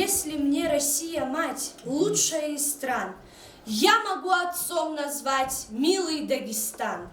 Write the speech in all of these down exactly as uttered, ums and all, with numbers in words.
Если мне Россия, мать, лучшая из стран, я могу отцом назвать милый Дагестан.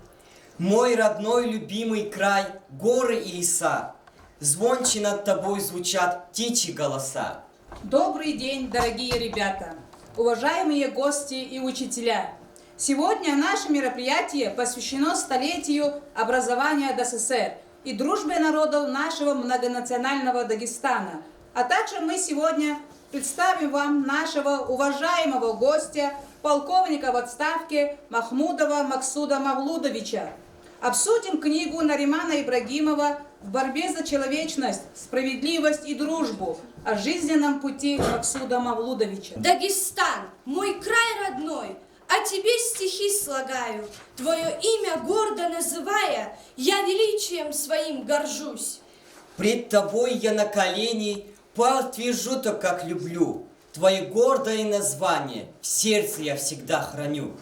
Мой родной, любимый край, горы и леса, звонче над тобой звучат птичьи голоса. Добрый день, дорогие ребята, уважаемые гости и учителя! Сегодня наше мероприятие посвящено столетию образования Д С С Р и дружбе народов нашего многонационального Дагестана. А также мы сегодня представим вам нашего уважаемого гостя, полковника в отставке Махмудова Максуда Мавлудовича. Обсудим книгу Наримана Ибрагимова «В борьбе за человечность, справедливость и дружбу» о жизненном пути Максуда Мавлудовича. Дагестан, мой край родной, о тебе стихи слагаю, твоё имя гордо называя, я величием своим горжусь. Пред тобой я на колени пал твержу, так как люблю, твоё гордое название в сердце я всегда храню.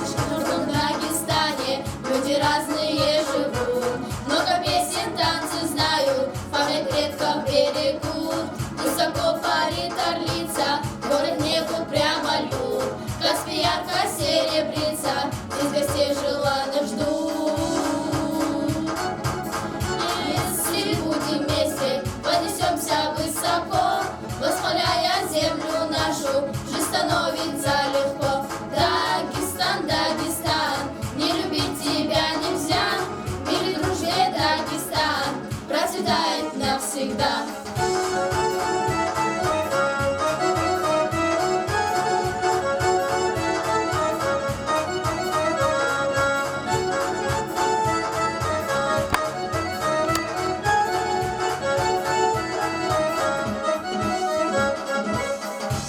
В гордом Дагестане люди разные живут, много песен, танцы знают, память предков берегут. Высоко парит орлица, горы в небо прямо льют. Каспи ярко серебрится, здесь гостей желанных ждут. Если будем вместе, поднесёмся высоко, восхваляя землю нашу, жизнь становится легко. Дагестан, Дагестан, не любить тебя нельзя. В мире, дружбе, Дагестан процветает навсегда.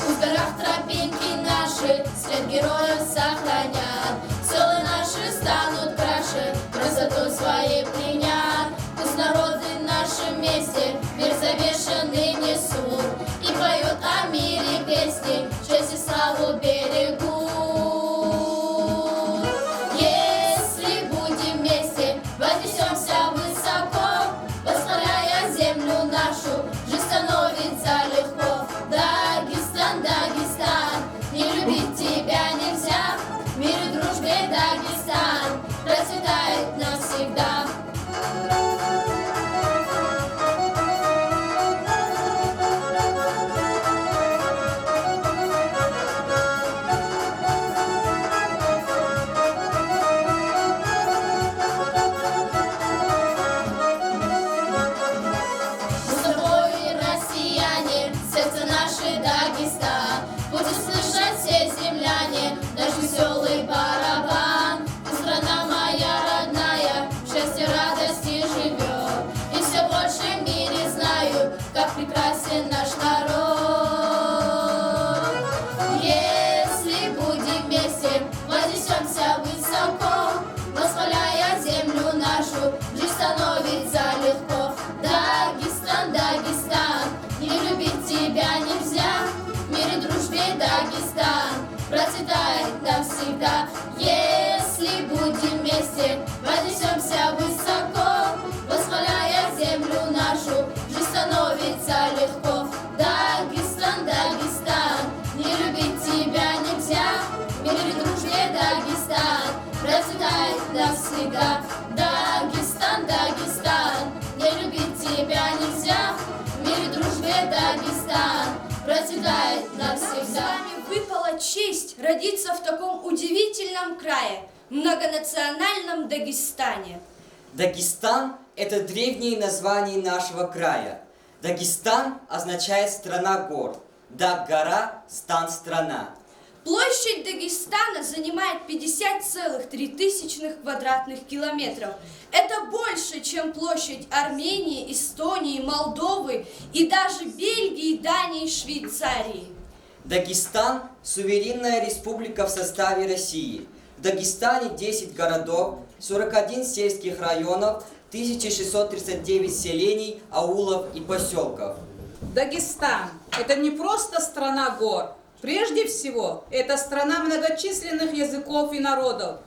В горах тропинки наши след героев сохранят. Села наши станут краше, красоту своей пленят. Пусть народы наши вместе мир завешенный несут и поют о мире песни, честь и славу берегут. Если будем вместе, вознесёмся высоко, восхваляя землю нашу, жизнь становится легко. Дагестан, Дагестан, не любить тебя нельзя. В мире, дружбе, Дагестан процветает навсегда. Мы с тобой, россияне, сердце наше Дагестан. Будет слышать все земляне наш весёлый барабан. Ты, страна моя родная, в счастье, радости живёт. И всё больше в мире знают, как прекрасен наш народ. Если будем вместе, вознесёмся высоко, восхваляя землю нашу, жизнь становится легко. Дагестан, Дагестан, не любить тебя нельзя. В мире, дружбе, Дагестан процветает навсегда. Если будем вместе, вознесёмся высоко, восхваляя землю нашу, жизнь становится легко. Дагестан, Дагестан, не любить тебя нельзя. В мире, дружбе, Дагестан процветает навсегда. Дагестан, Дагестан, не любить тебя нельзя. В мире, дружбе, Дагестан процветает навсегда. Нам с вами выпала честь родиться в таком удивительном крае, многонациональном Дагестане. Дагестан — это древнее название нашего края. Дагестан означает «страна гор». Даг — гора, стан — страна. Площадь Дагестана занимает пятьдесят целых три тысячных квадратных километров. Это больше, чем площадь Армении, Эстонии, Молдовы и даже Бельгии, Дании, Швейцарии. Дагестан — суверенная республика в составе России. В Дагестане десять городов, сорок один сельских районов, тысяча шестьсот тридцать девять селений, аулов и посёлков. Дагестан — это не просто страна гор. Прежде всего, это страна многочисленных языков и народов.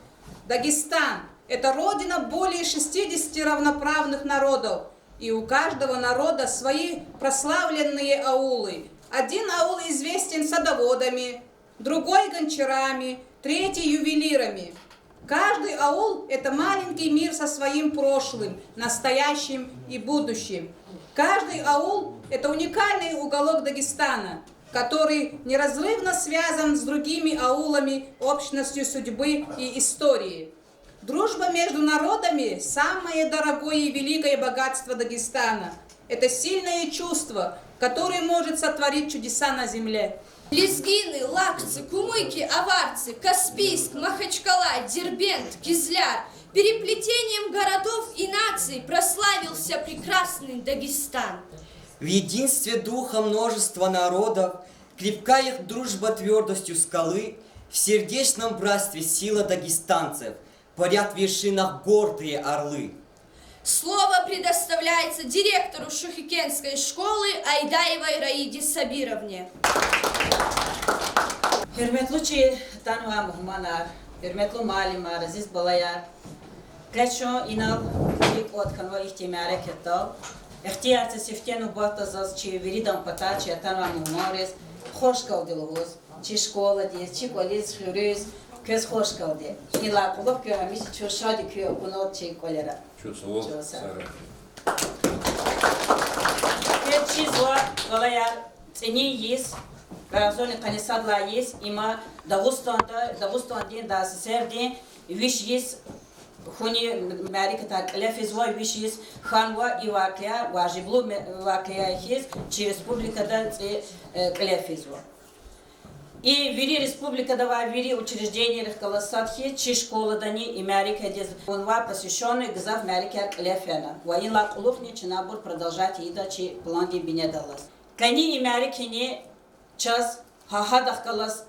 Дагестан — это родина более шестидесяти равноправных народов, и у каждого народа свои прославленные аулы. Один аул известен садоводами, другой — гончарами, третий — ювелирами. Каждый аул — это маленький мир со своим прошлым, настоящим и будущим. Каждый аул — это уникальный уголок Дагестана, который неразрывно связан с другими аулами, общностью судьбы и истории. Дружба между народами — самое дорогое и великое богатство Дагестана. Это сильное чувство, которое может сотворить чудеса на земле. Лезгины, лакцы, кумыки, аварцы, Каспийск, Махачкала, Дербент, Кизляр. Переплетением городов и наций прославился прекрасный Дагестан. В единстве духа множества народов крепка их дружба твёрдостью скалы, в сердечном братстве сила дагестанцев, парят в вершинах гордые орлы. Слово предоставляется директору Шугикентской школы Айдаевой Раиде Сабировне. Гьуьрметлу чи атанвай мугьманар, гьуьрметлу муаллимар, азиз балаяр! Къе чун инал кӀватӀ хьанва ихьтин мярекатдал. Ихтияр це сифте нубатда заз чи виридан патай чи атанвай мугьманриз хвашкалди лугьуз, чи школадиз, чи кӀвализ, хуьруьз, квез хвашкалди. Инлай кьулухъ куьн гьамиша чун шад куь акунал чи кӀвалера. Чун сагъ. Чун сагъ. Квез чизва, балаяр, цӀинин йис, агъзурни къанни сад лагьай йис, има Дагъустанда, Дагъустандин, ДАССР-дин виш йис хьунин мярекатар кьиле физва, виш йис хьанва и вакъиа, важиблу ме-, вакъиа хьиз чи республикада цӀи, э, кьиле физва. И вири республикада авай вири учреждениерихъ галаз сад хьиз чи школадани и мярекатдиз авунвай посвящённый гзаф мярекатар кьиле фена. Ва инлай кьулухъни чна абур продолжать ийида чи пландин бинедаллаз. Къенин и мярекатни чаз гьа гьадахъ галаз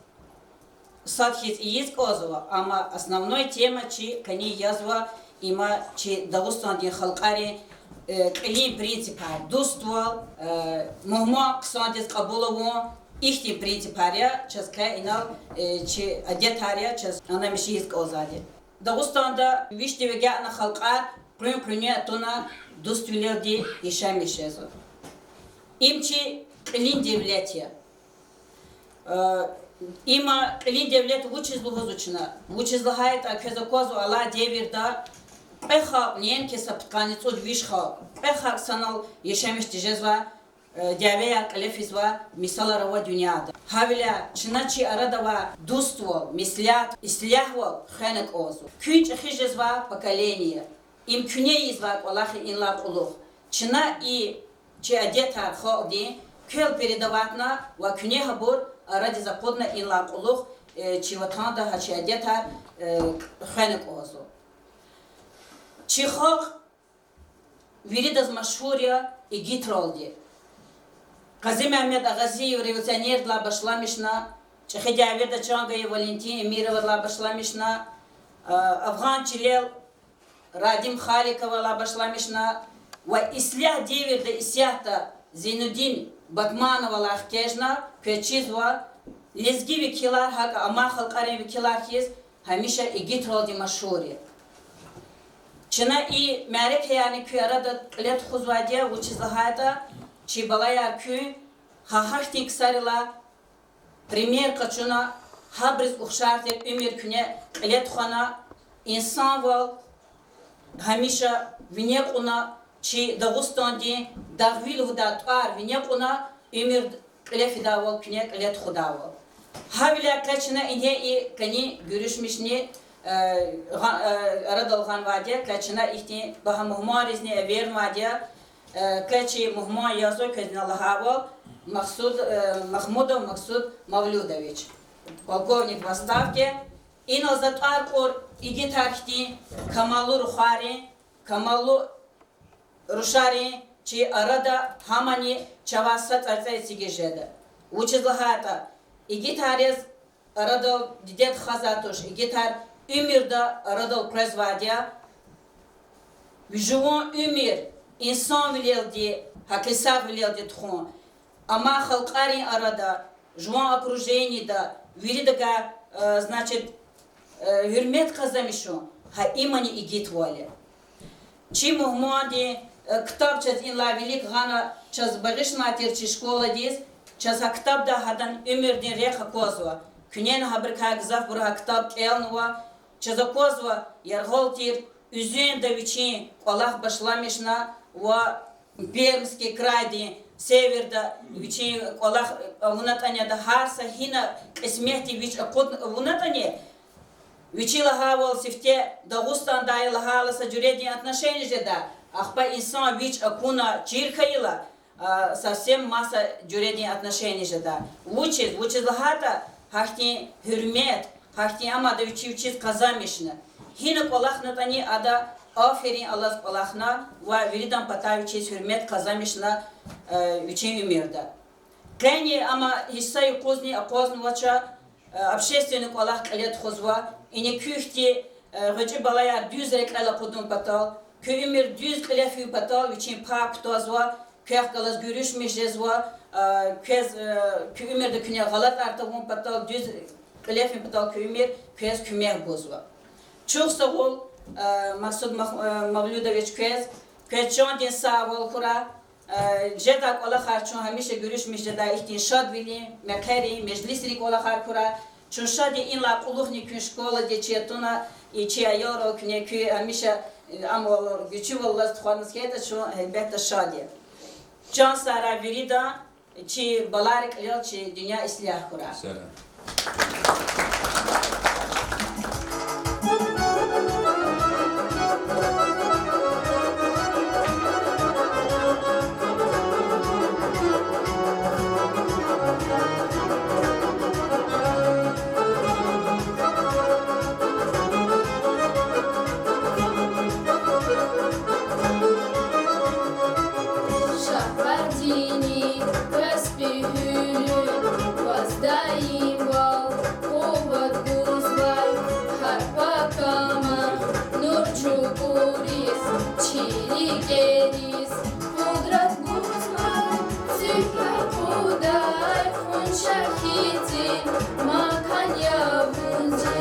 сад хьиз ийиз кӀанзава, амма основной тема чи къенин язва, има чи Дагъустандин халкьарин, э, кьилин принципар: дуствал, э, мугьман хъсандиз кьабул авун, ихьтин принципар я чаз къе инал, э, чи адетар я чаз ана мишиз кӀанзавайди. Дагъустанда вичдив агакьна халкьар къуьн-къуьне атуна дуствилелди яшамиш жезва. Им чи кьилин девлет я. Э, има кьилин девлет вучиз лугьузва чна? Вучиз лагьайтӀа квез аквазва алай девирда кьве халкь, неинки са пудкъанни цӀуд-виш халкь, кьве халкь санал яшамиш тежезвай, э, дявеяр кьиле физвай мисалар ава дуьньяда. Гьавиляй чна чи арада авай дуствал, меслят, ислягьвал хвена кӀанзава. Куьн чӀехи жезвай поколение. Им куьне ийизвай кӀвалах я инлай кьулухъ. Чна и чи адетар халкьдин квел передаватьна ва куьне гьабур арадиз акъудна инлай кьулухъ, э, чи ватанда гьа чи адетар, э, хвена кӀанзава. Чи халкь виридаз машгьур я игитралди. Къазимегьмед Агъазиев революционердилай башламишна, чӀехи дяведа чан гайи Валентин Эмировадилай башламишна, э, афгъан чилел Радим Халиковадилай башламишна ва ислягь девирда исятда Зейнудин Батмановалай хкажна, квез чизва, лезги векилар, гьакӀ амай халкьарин векилар хьиз, гьамиша игитралди машгьур я. Чна и мярекатарни куь арада кьиле тухузвайди я, вучиз лагьайтӀа чи балаяр куьн гьа гьахьтин ксарилай пример къачуна, гьабуруз ухшар тир уьмуьр куьне кьиле тухвана, инсанвал гьамиша вине кьуна, чи Дагъустандин дагъви лугьудай тӀвар вине кьуна, уьмуьр кьиле фидайвал, куьне кьиле тухудайвал. Гьавиляй къе чна ингье и къенин гуьруьшмишни, э, гъа-, э, арадал гъанвайди я, къе чна ихьтин багьа мугьманризни эвернавайди я, э, къе чи мугьман язва квез лагьайвал Махсуд, э, Махмудов Максуд Мавлудович, полковник в отставке. Инал за тӀвар кьур игитар хьтин камаллу рухвайрин, камаллу рушарин чи арада гьамани чавай са цӀарцӀе эцигиз жеда. Вучиз лагьайтӀа игитар яз арадал дидед хазай туш, игитар уьмуьрда арадал къвезвайди я. Жуван уьмуьр инсанвилелди, гьакӀ сагъвилелди тухун. Амма халкьарин арада, жуван окружениеда, виридагай, значит, гьуьрмет къазанмишун, гьа имни игитвал я. Чи мугьманди, э, ктаб чаз инлай вилик гъана, чаз багъишнавай тир чи школадиз, чаз гьа ктабдай гьадан уьмуьрдин рехъ аквазва. Куьнени гьабурукай гзафбуру гьа ктаб кӀелнава, чаз аквазва яргъал тир уьзуьнда вичин кӀвалах башламишна ва Пермский крайдин северда вичин кӀвалах авунатӀани, ада гьар са гьина кьисметди вич акъудна авунатӀани, вичи лагьайвал сифте Дагъустандай я лагьайла са жуьредин отношение жеда, ахпа инсан вич акуна чир хьайила, а, совсем маса жуьредин отношение жеда. Вучиз, вучиз лагьайтӀа гьахьтин гьуьрмет, гьахьтин ам ада вичи вичиз къазанмишна. Гьина кӀвалахнатӀани ада аферин алаз кӀвалахна ва виридан патай вичиз гьуьрмет къазанмишна, э, вичин уьмуьрда. Къени ам гьич са юкъузни акъвазнавач, э, общественный кӀвалах кьиле тухузва, ина куь хьтин, э, гъвечӀи балаяр дуьз рекьел акъудун патал, куь уьмуьр дуьз кьиле фин патал вичин пай кутазва, квехъ галаз гуьруьшмиш жезва, э, квез, э, куь уьмуьрда куьне гъалатӀар тавун патал, дуьз кьиле фин патал куь уьмуьр квез куьмек гузва. Чухсагъул, э, Максуд Мах-, э, Мавлудович, квез, квез чандин сагъвал хьурай. Э, жедай кӀвалахар чун гьамиша гуьруьшмиш жедай ихьтин шадвилин, мехъерин, межлисрин кӀвалахар хьурай. Чун шад я инлай кьулухъни куьн школадиз чи атуна, и чи аялрал куьне куь гьамиша, э, амвал гуьчивал алаз тухваназ хьайитӀа, чун гьелбетда шад я. Чан сагърай виридан, чи балайрин кьилел чи дуьнья ислягь хьурай. Шагьбандини касби гьуьлуьн ваз даимвал къуват гузвай, гьар пакама нур чукӀуриз, чи рикӀериз къудрат гузвай, цуьк акъудай хунча хьтин макан я вун зи.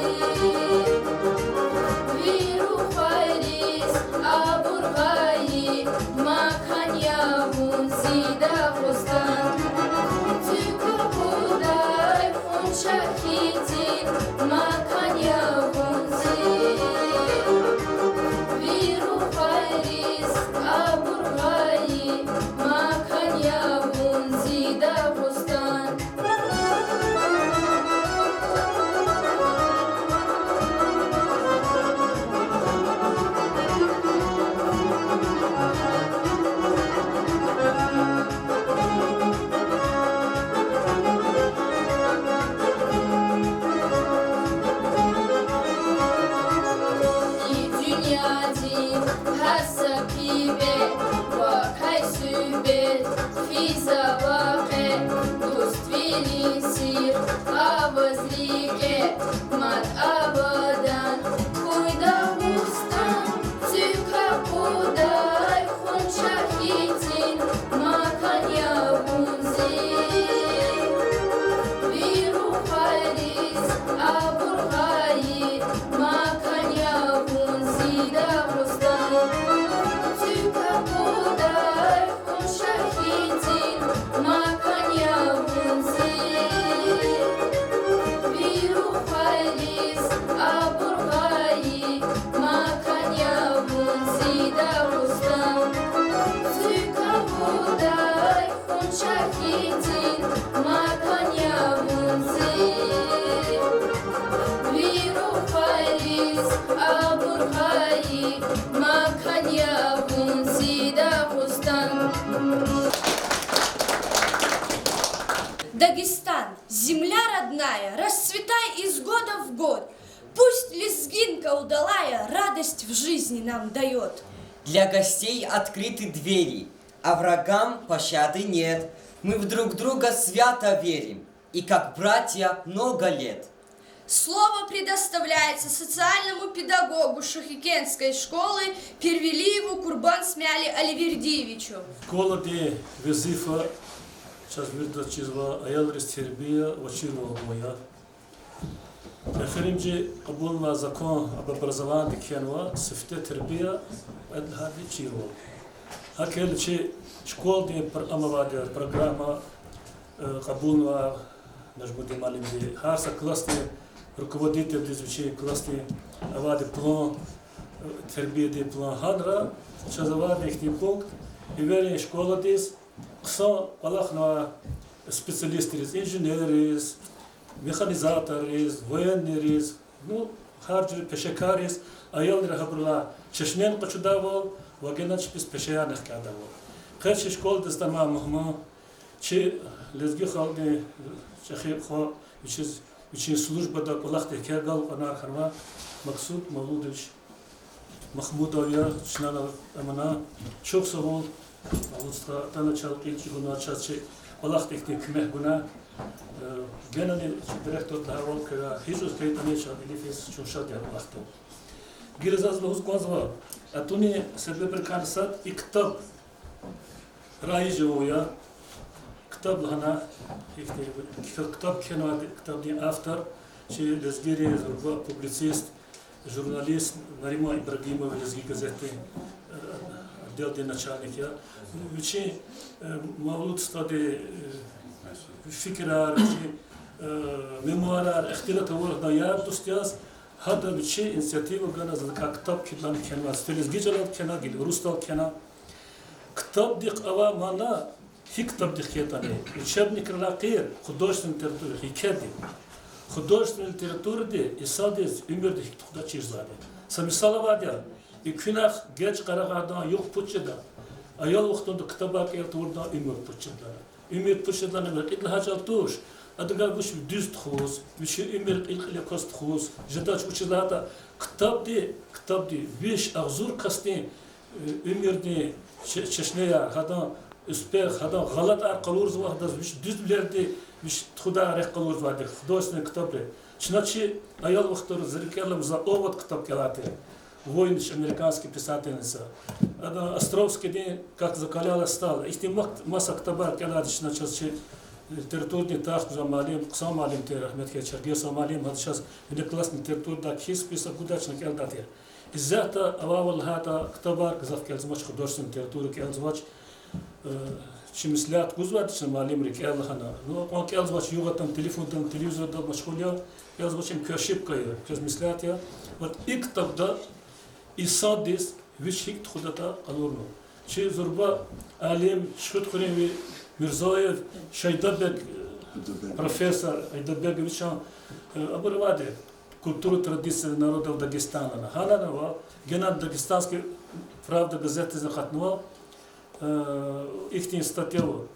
Ви рухвайриз абур гъайи макан я вун зи, Дагъустан. Цуьк акъудай хунча хьтин макан я вун зи. Ви рухвайриз абур гъайи макан я вун зи, Дагъустан. И дуьньядин гьар са пипӀе вакай суьгьбет физава къе, дуствилин сир аваз рикӀе, мад абадан хьуй Дагъустан. Цуьк акъудай хунча хьтин макан я вун зи. Ви рухвайриз абур гъайи макан я вун зи, Дагъустан. Цуьк акъудай хунча хьтин макан я вун зи. Ви рухвайриз абур гъайи макан я вун зи, Дагъустан. Цуьк акъудай хунча хьтин макан я вун зи. Ви рухвайриз абур гъайи макан я вун зи, Дагъустан. Дагестан, земля родная, расцветай из года в год. Пусть лезгинка удалая радость в жизни нам даёт. Для гостей открыты двери, а врагам пощады нет. Мы в друг друга свято верим, и как братья много лет. Слово предоставляется социальному педагогу Шахикентской школы Первелиеву Курбан Смяли Аливердиевичу. Школадин везифа чаз виридаз чизва аялриз тербия ва чирвал гун я. Эхиримжи кьабулнавай закон об образованиди кхьенва сифте тербия, кьвед лагьайди чирвал. ГьакӀ хьайила чи школадин пр-, ам авайди программа, э, кьабулнава Нажмудин муаллимди. Гьар са классдин руководительдиз вичин классдин авайди план, э, тербиядин план гьанра, чаз авайди ихьтин пункт, эверин школадиз хъсан кӀвалахнавай специалистриз, инженерриз, механизаторриз, военныйриз, ну, гьар жуьре пешекарриз, аялри гьабурулай чешнени къачудайвал ва генани чпиз пешеярни хкядайвал. Къе чи школадиз атанвай мугьман, чи лезги халкьдин чӀехи хва, вичиз, вичин службада кӀвалахдик еке агалкьунар хьанвай Максуд Мавлудович Махмудов я, чна ана, чухсагъул, Мавлуд стха, атана чал кьил чӀугуна, чаз чи кӀвалахдик ихьтин куьмек гуна, э, генани чи директорди лагьайвал, квевай гьич жуз хьайитӀани чал илифиз чун шад я кӀвалахдал. Гила заз лугьуз кӀанзава, атунин себебрикай сад и ктаб раиж авун я. Ктаб лагьана, ихьтин ктаб кхьенвайди, ктабдин автор, чи лезгийрин зурба публицист, журналист Нариман Ибрагимов, Лезги газетдин, э, отделдин начальник я. Вичин, э, Мавлуд стхадин, э, фикирар, вичин, э, мемуарар ихтилат авурдалай яр дуст яз, гьада вичин инициатива гана, за адакай ктаб кхьидайла кхьенвай, сифте лезги чӀалал кхьена, гила урусдал кхьена. Ктабдихъ авай мана, гьи ктабдихъ хьайитӀани, учебникрилай гъейри, художественная литература, гьикеди. Художественная литературади инсандиз уьмуьрда гьикӀ тухудай чир жезвайди. Са мисал авайди я, экуьнахъ геж къарагъардай югъ пуч жеда, аял вахтунда ктабар кӀел тавурдай уьмуьр пуч жеда. Уьмуьр пуч жедалди рекьидалди гьажал туш, адавай вуч дуьз тухуз, вичин уьмуьр кьил-кьиле кваз тухуз жедач, вучиз лагьайтӀа ктабди, ктабди виш агъзур касдин, э, уьмуьрдин че-, чешнеяр, гьадан успех, гьадан гъалатӀар къалурзавайдаз, вич дуьзвилерди вич тухудай рехъ къалурзавайди художественный ктабри. Чна чи аял вахтара зи рикӀелни за овод ктаб кӀелайтир. Войнич, американский писательница. Ада Островскийдин Как закалялась сталь. Ихьтин ма-, маса ктабар кӀелайтир чна, чаз чи литературадин тарс гузвай муаллим, хъсан муаллим тир, рагьмет хьуй, Чергесов муаллим, гьада чаз внеклассный литературадай кхьей список гудай, чна кӀелдайтир. Исятда авайвал лагьайтӀа ктабар гзаф кӀелзамач, художественный литература кӀелзавач. Э, чи меслят гузвайди чна муаллимри кӀел лагьана. Ну, акьван кӀелзавач, югъ атана телефондал, телевизордал машгъул я, кӀелзавач, им куь ошибка я, квез меслят я. Вот и ктабда инсандиз вич гьикӀ тухудатӀа къалурнава. Чи зурба алим, Шихидхуьруьнви Мирзоев Шайдабег, э, профессор Айдабеговичан, э, абур авайди, культура, традиции народов Дагестана. Гьанани ва генани Дагестанская правда газетдиз акъатнава, э, ихьтин статья ава,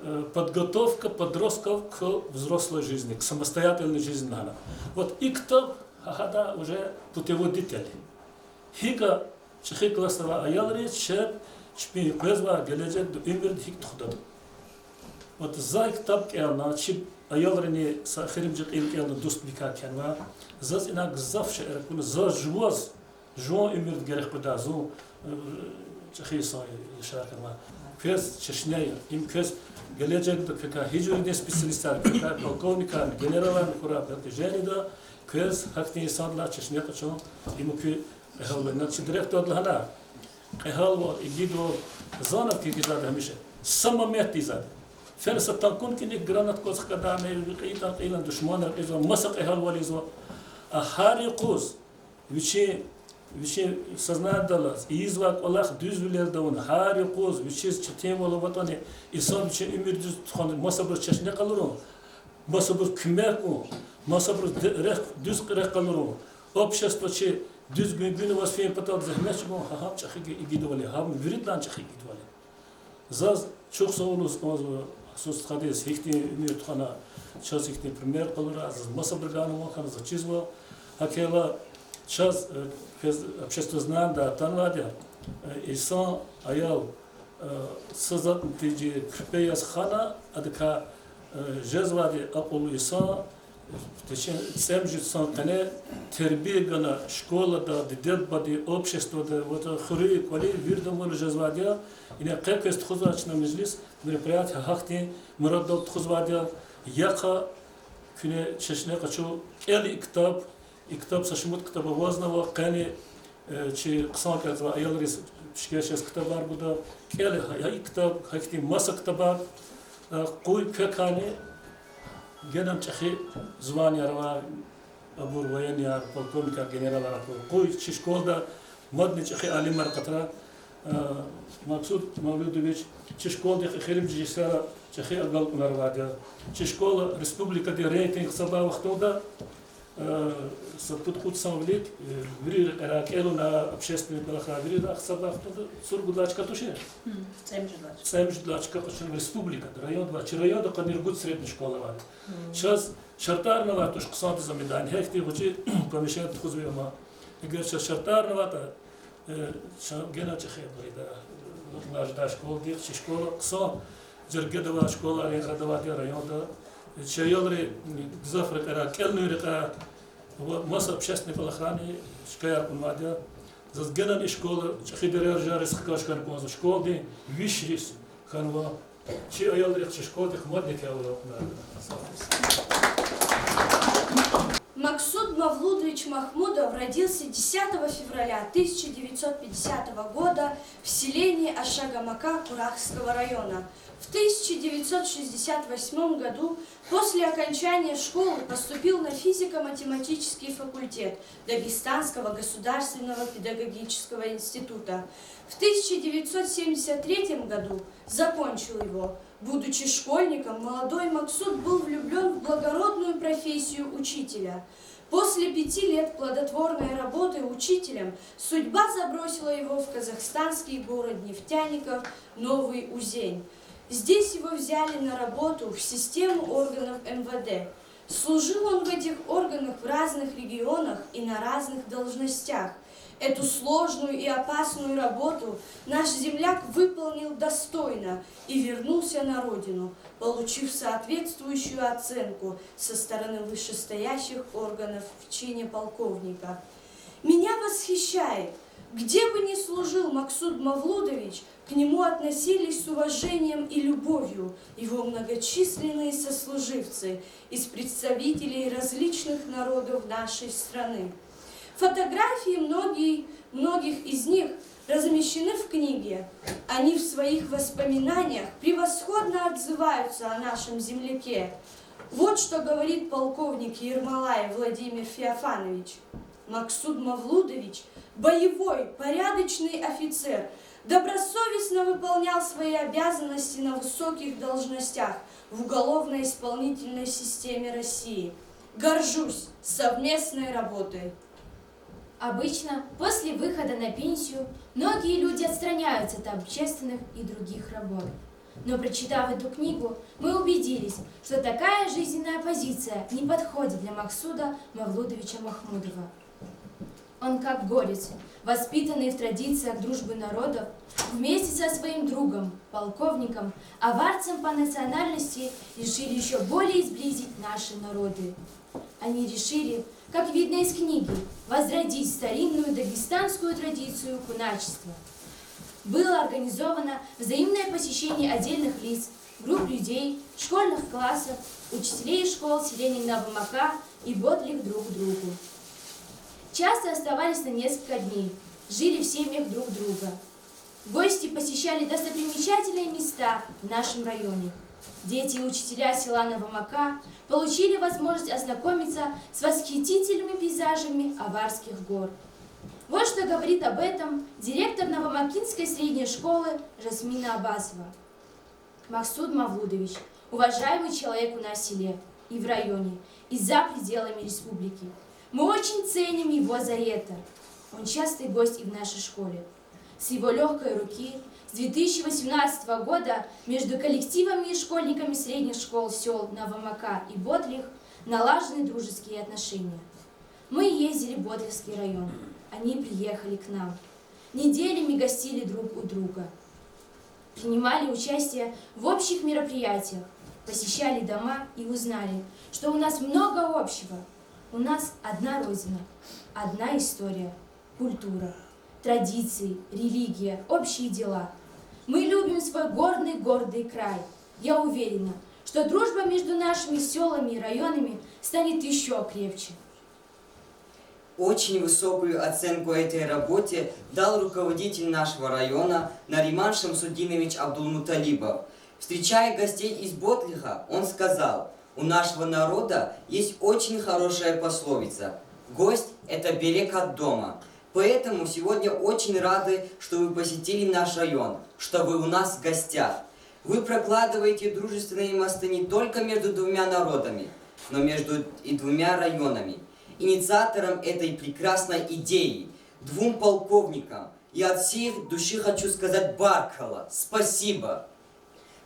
э, подготовка подростков к взрослой жизни, к самостоятельной жизни лагьана. Вот и ктаб гьа-, гьада уже путеводитель. ГьикӀ чӀехи классда авай аялриз чеб чпин къвезвай гележегда уьмуьрда гьикӀ тухудатӀа. Вот за и ктаб кӀелна, чи аялрини са эхиримжи кьил кӀелна дуствиликай кхьенва, заз ина гзаф шей акуна, заз жуваз, жуван уьмуьрда герек къведай зун, э, чӀехи инсан яшар хьанва. Квез чешне я, им квез гележегда квекай гьи жуьредин специалистар, квекай полковникарни, генераларни хьурай, белки жени да, квез гьахьтин инсандилай чешне къачун, им куь кьегьалвал я. Чи директорди лагьана, кьегьалвал, игидвал, зани куь кизади гьамиша са моментда ийизвайди. Фена са танкун кӀаник гранат кваз хкадарна, кьейитӀан кьейила душманар кьезва, маса кьегьалвал ийизва. А гьар юкъуз вичин, вичин сознаниедаллаз ийизвай кӀвалах дуьзвилелди авуна, гьар юкъуз вичиз четинвал аватӀани, инсан вичин уьмуьрдиз тухвана масабуруз чешне къалурун, масабуруз куьмек гун, масабуруз де-, рехъ, дуьз рехъ къалурун, общество чи дуьз гуьнгуьна аваз фин патал зегьмет чӀугун, гьа гьам чӀехи игидвал я, гьам виридалайни чӀехи игидвал я. Заз чухсагъул лугьуз кӀанзава Асуд стхадиз, гьихьтин уьмуьр тухвана, чаз гьихьтин пример къалура, заз масабуру ганва, ван хьана, заз чизва. ГьакӀ хьайила чаз, э, квез обществознанидида атанвайди я, э, инсан, аял, э, са затӀни тийижиз куьрпе яз хана, адакай, э, жезвайди акьуллу инсан, Течен цӀемуьжуьд йисан къене тербия гана школада, диде-бубади, обществода, вот, хуьруьн кӀвале вирида мур жезвайди я. Ина къе квез тухузвай чна межлис, мероприятие гьахьтин мураддал тухузвайди я. Яхъ куьне чешне къачу, кӀел и ктаб, и ктаб са шумуд ктаб авазнава, къени, э, чи хъсан кӀелзавай аялриз пишкеш жез ктабар гуда, кӀел гьа и ктаб, гьахьтин маса ктабар, э, къуй квекайни генани чӀехи званияр авай, абур военныйяр, полковникар, генералар абур. Къуй чи школада мадни чӀехи алимар акъатра, э, Максуд Мавлудович чи школадихъ эхиримжи йисара чӀехи агалкьунар авайди я. Чи школа республикадин рейтинг гьисабай вахтунда, э, са пуд-кьуд йисан вилик, э, вири рекьера кӀелунар, общественный кӀвалахар, вири рекьера гьисабай вахтунда цӀуругуд лагьай чка тушир? ЦӀемуьжуд лагьай чка къачунва республикада, районда ва чи районда къанни ругуд средний школа авайди. Чаз шартӀарни авай туш хъсандиз амидай, гьахьтин гъвечӀи помещение тухузвай ама. Эгер чаз шартӀарни аватӀа, э, чна генани чӀехи абур ийида, э, лажда школадихъ, чи школа хъсан жергеда авай школайрин арадал авайди я районда. Э, чи аялри, м, гзаф рекьера, кӀелунин рекьера, ва маса общественный кӀвалахрани шикаяр кьунвайди я. Заз генани и школа чӀехи дережайриз хкаж хьана кӀанзава, школадин виш йис хьанва. Чи аялрихъ, чи школадихъ мадни кӀелунар акуна. Максуд Мавлудович Махмудов родился десятого февраля тысяча девятьсот пятидесятого года в селении Ашагамака Курахского района. В тысяча девятьсот шестьдесят восьмом году после окончания школы поступил на физико-математический факультет Дагестанского государственного педагогического института. В тысяча девятьсот семьдесят третьем году закончил его. Будучи школьником, молодой Максуд был влюблён в благородную профессию учителя. После пяти лет плодотворной работы учителем судьба забросила его в казахстанский город нефтяников Новый Узень. Здесь его взяли на работу в систему органов МВД. Служил он в этих органах в разных регионах и на разных должностях. Эту сложную и опасную работу наш земляк выполнил достойно и вернулся на родину, получив соответствующую оценку со стороны вышестоящих органов в чине полковника. Меня восхищает, где бы ни служил Максуд Мавлудович, к нему относились с уважением и любовью его многочисленные сослуживцы из представителей различных народов нашей страны. Фотографии многие, многих из них размещены в книге. Они в своих воспоминаниях превосходно отзываются о нашем земляке. Вот что говорит полковник Ермолаев Владимир Феофанович. Максуд Мавлудович, боевой, порядочный офицер, добросовестно выполнял свои обязанности на высоких должностях в уголовно-исполнительной системе России. Горжусь совместной работой. Обычно после выхода на пенсию многие люди отстраняются от общественных и других работ. Но, прочитав эту книгу, мы убедились, что такая жизненная позиция не подходит для Максуда Мавлудовича Махмудова. Он, как горец, воспитанный в традициях дружбы народов, вместе со своим другом, полковником, аварцем по национальности, решили ещё более сблизить наши народы. Они решили, как видно из книги, возродить старинную дагестанскую традицию куначества. Было организовано взаимное посещение отдельных лиц, групп людей, школьных классов, учителей школ селения Новомака и Ботлих друг к другу. Часто оставались на несколько дней, жили в семьях друг друга. Гости посещали достопримечательные места в нашем районе. Дети и учителя села Новомака получили возможность ознакомиться с восхитительными пейзажами Аварских гор. Вот что говорит об этом директор Новомакинской средней школы Жасмина Абасова. Максуд Мавлудович, уважаемый человек у нас в селе и в районе, и за пределами республики. Мы очень ценим его за это. Он частый гость и в нашей школе. С его лёгкой руки с две тысячи восемнадцатого года между коллективами и школьниками средних школ сёл Новомака и Ботлих налажены дружеские отношения. Мы ездили в Ботлихский район, они приехали к нам. Неделями гостили друг у друга. Принимали участие в общих мероприятиях. посещали дома и узнали, что у нас много общего. У нас одна родина, одна история, культура, традиции, религия, общие дела. Мы любим свой горный, гордый край. Я уверена, что дружба между нашими сёлами и районами станет ещё крепче. Очень высокую оценку этой работе дал руководитель нашего района Нариман Шамсудинович Абдулмуталибов. Встречая гостей из Ботлиха, он сказал: «У нашего народа есть очень хорошая пословица: гость — это берекат дома». Поэтому сегодня очень рады, что вы посетили наш район, что вы у нас в гостях. Вы прокладываете дружественные мосты не только между двумя народами, но между и двумя районами. Инициатором этой прекрасной идеи, двум полковникам, я от всей души хочу сказать баркалла, спасибо.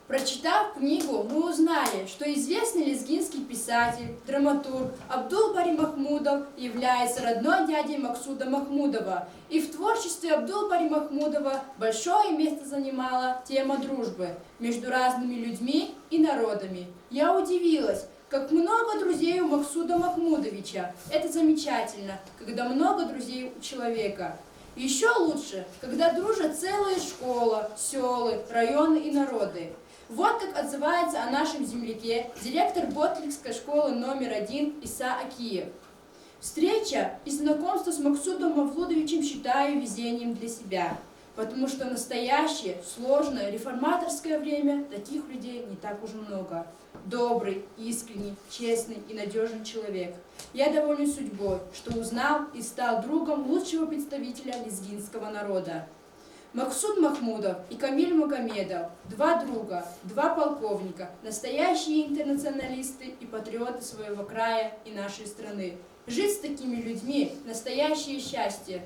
Прочитав книгу, мы узнали, что известный лезгинский писатель, драматург Абдул-Бари Махмудов является родной дядей Максуда Махмудова, и в творчестве Абдул-Бари Махмудова большое место занимала тема дружбы между разными людьми и народами. Я удивилась, как много друзей у Максуда Махмудовича. Это замечательно, когда много друзей у человека. Ещё лучше, когда дружат целые школы, сёлы, районы и народы. Вот как отзывается о нашем земляке директор Ботлихской школы номер один Иса Акиев. Встреча и знакомство с Максудом Мавлудовичем считаю везением для себя, потому что в настоящее сложное реформаторское время таких людей не так уж много. Добрый, искренний, честный и надёжный человек. Я доволен судьбой, что узнал и стал другом лучшего представителя лезгинского народа. Максуд Махмудов и Камиль Магомедов, два друга, два полковника, настоящие интернационалисты и патриоты своего края и нашей страны. Жить с такими людьми — настоящее счастье.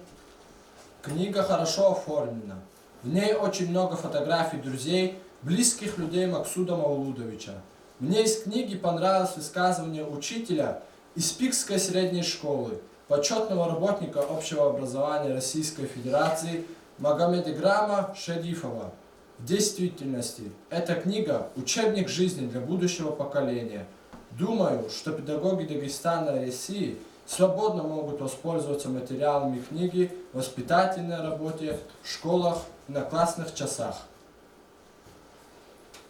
Книга хорошо оформлена. В ней очень много фотографий друзей, близких людей Максуда Мавлудовича. Мне из книги понравилось высказывание учителя из Пикской средней школы, почётного работника общего образования Российской Федерации Магомедиграма Шерифова. В действительности, эта книга — учебник жизни для будущего поколения. Думаю, что педагоги Дагестана и России свободно могут воспользоваться материалами книги в воспитательной работе в школах и на классных часах.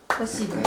Спасибо.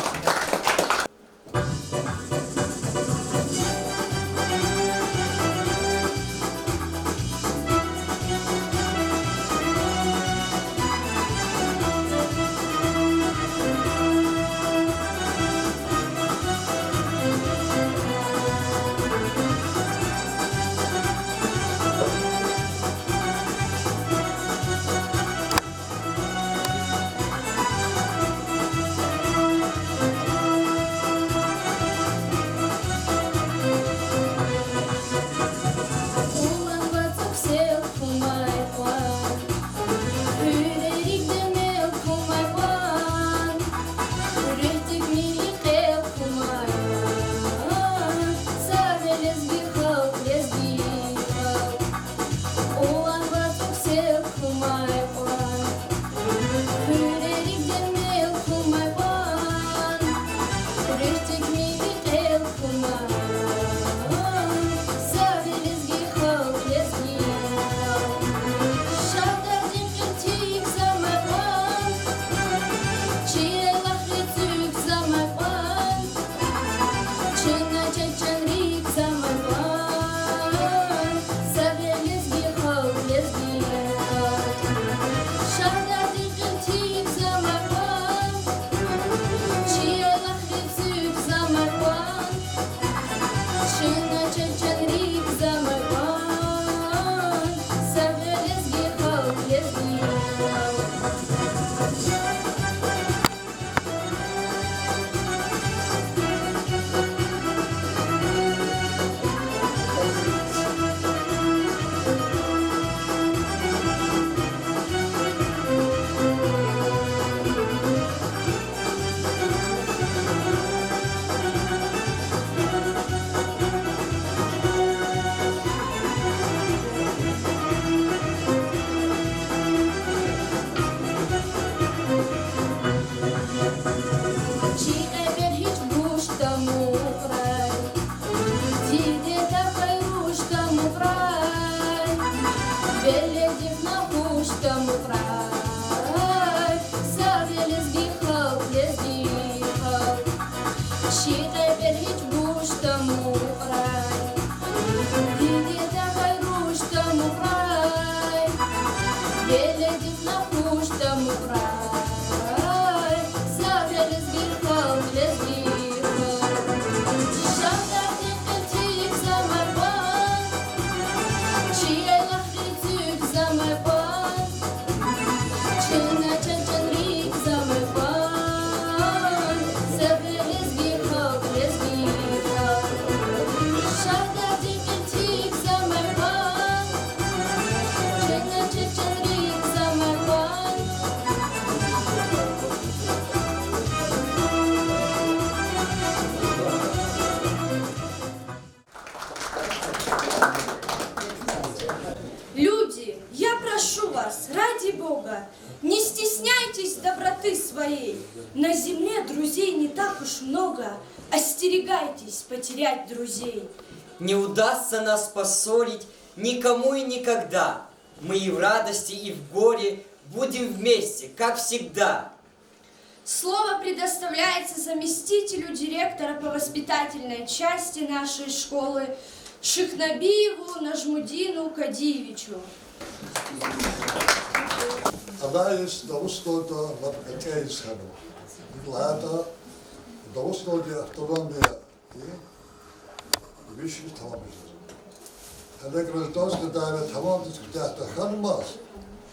Ради Бога, не стесняйтесь доброты своей. На земле друзей не так уж много. Остерегайтесь потерять друзей. Не удастся нас поссорить никому и никогда. Мы и в радости, и в горе будем вместе, как всегда. Слово предоставляется заместителю директора по воспитательной части нашей школы Шихнабиеву Нажмудину Кадиевичу. Алай йис Дагъустанда лап кьетӀен йис хьанва. ИкӀ лагьайтӀа, Дагъустандин автономия виш йис тамам жезва. Гьеле гражданский дяве тамамдиз куьтягь тахьанмаз,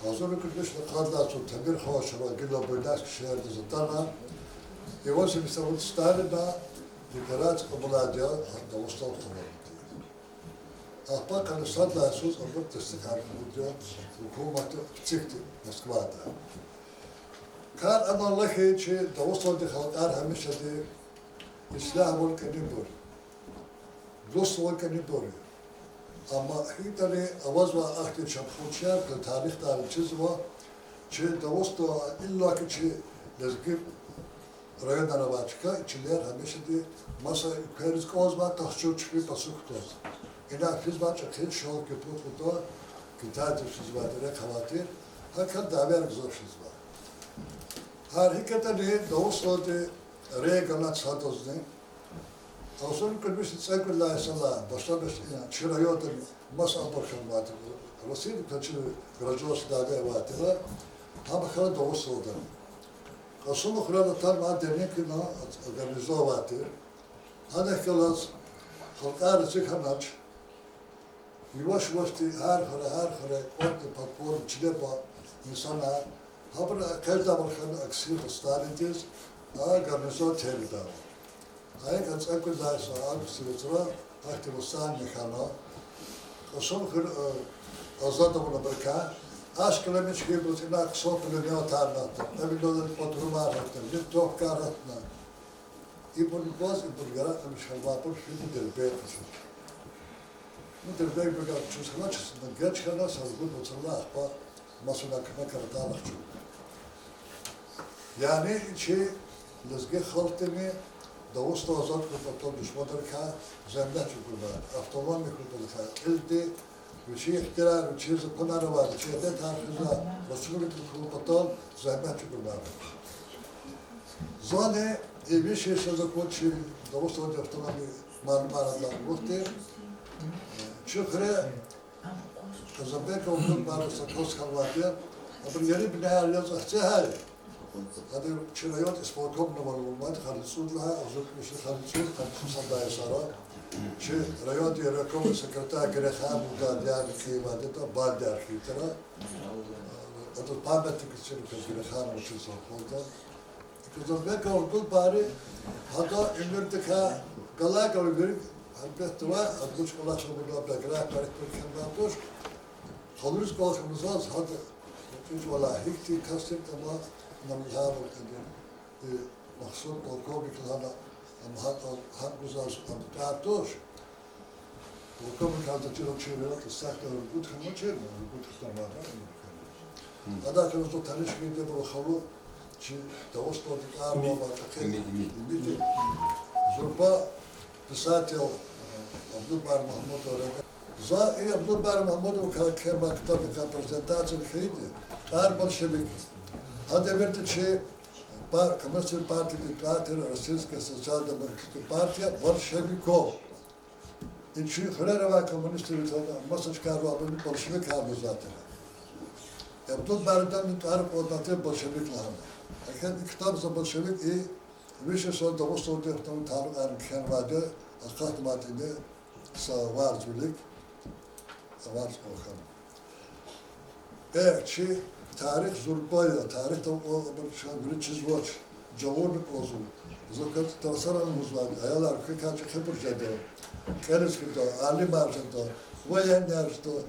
агъзурни кӀуьд вишни къад лагьай йисуз Темир хан чавай гила Буйнакск шегьердиз атана, Иосиф Виссарионович Сталинан декларация кьабулайди я Дагъустан автономия. Ахпа къанни сад лагьай йисуз абур тестикьарна кьабулди я гьукуматди, эцигди Москвада. Кар аналахь чи Дагъустандин халкьар гьамишади ислягьвал кӀанибур, дуствал кӀанибур. Амма гьикӀ ятӀани авазва ахьтин чапхунчияр, тарихдар чизва, чи Дагъустан, иллаки чи лезги районар авай чка, чилер гьамишади маса уьлквейриз кӀанзавай тахчур чпин пасук кутаз. Ина физвай чӀехи шел кепутда, китайдиз физвай, рехъ авай тир, гьакӀ дявеяр гзаф физва. Гьар гьикӀ ятӀани Дагъустандин рейд галаз садазни, агъзурни кӀуьд вишни цӀекӀуьд лагьай йисалай башламишна чи райондани маса абур хьанвай тир, Россиядикай чи гражданский дяве авай тир, гьам хьана Дагъустандани. Кьасумхуьрел атанвай Деникина гарнизон авай тир. Гьадахъ галаз халкьар эциг хьанач, яваш-явашди гьар хуьре, гьар хуьре кӀватӀни подпольный чиле квай инсанар, гьабуру экъечӀдай хьана акси Сталиндиз, а гарнизон терг ийидайвал. Гьа икӀ цӀекӀуьд лагьай йисан августдин вацра ахьтин восстание хьана, Кьасумхуьр азад авуна абурукай, ашкъилмиш хьайибуруз ина хъсан пулемётар гьатна, кьве миллиондин патронар гьатна, винтовкаяр гьатна. Ибурни кваз, ибур яракьламиш хьанвайбур фида Дербент чуз. Ну, Дербент бегар чуз хьанач, геж хьана, са ругуд вацралай ахпа масана куьмекар атайла чун. Яни чи лезги халкьдини Дагъустан азад хьун патал душманрикай зегьмет чӀугунай, автономия хьун патал кьилди, вичин ихтиярар, вичин законар авай, вичин адетар хуьзвай республика хьун патал зегьмет чӀугунай. Зани и виш йис жез акуна чи Дагъустандин автономия ман-, ман-, ман-, вахтунда, чи хуьре Казанбеков Абдулбари са кас хьанвайди я, абуру ери-биняяр яз ахцегьай. Гьада чи район исполкомда авунвайди, къанни цӀуд лагьай, агъзур вишни къанни цӀуд, къанни цӀусад лагьай йисара. Чи райондин райкомдин секретарь Гереханован диярни кьейвайди я, Балдияр хьайитӀа. Адаз памятник эцигнава Гереханован чи совхозда. Казанбеков Абдулбари, гьада уьмуьрдикай галай-галай вири, гьелбетда, ва ада вуч кӀвалах авунвай, биографияр кхьенвай туш. Къалуриз кӀвалах авунвай заз гьада, кьве чӀавалай гьихьтин кас тир, амма нам лагьайвал кӀанда, и Махсуд полковник лагьана, ам гьа-, гьакӀ гузвай ам тӀвар туш. Полковник гьада чира чи вилик сахта ругуд хьанвачир, ругуд хьанвайди я. Ада кӀанзава таниш хьайибурун халу, чи Дагъустандин тӀвар авай чӀехи Имид, Имид. Имид. Зурба писатель Абдулбари Магьмудов. За и Абдулбари Магьмудовакай кхьенвай ктабдикай презентация хьайиди, тӀвар Большевик. Гьа девирда чи пар-, коммунистический партиядин тӀвар тир Российская социал-демократическая партия большевиков. И чи хуьрера авай коммунистрин маса чкайра авайбурни большевикар лугьузвай тир. Абдулбаридани тӀвар кьван тир большевик лагьана. Гьа икӀ и ктаб за большевик и виш йисалди Дагъустандин талукьарни кхьенвайди я, акъатнавайди я са варз вилик, варз кьван хьана. Эхь, чи тарих зурба я, тарихда кьван абур чна вири чизвач, жагъурни кӀанзава. Зун квез тарсарани лугьузва, аялар, квекай чӀехибур жеда, кӀелиз хьуда, алимар жеда, военныйяр жеда.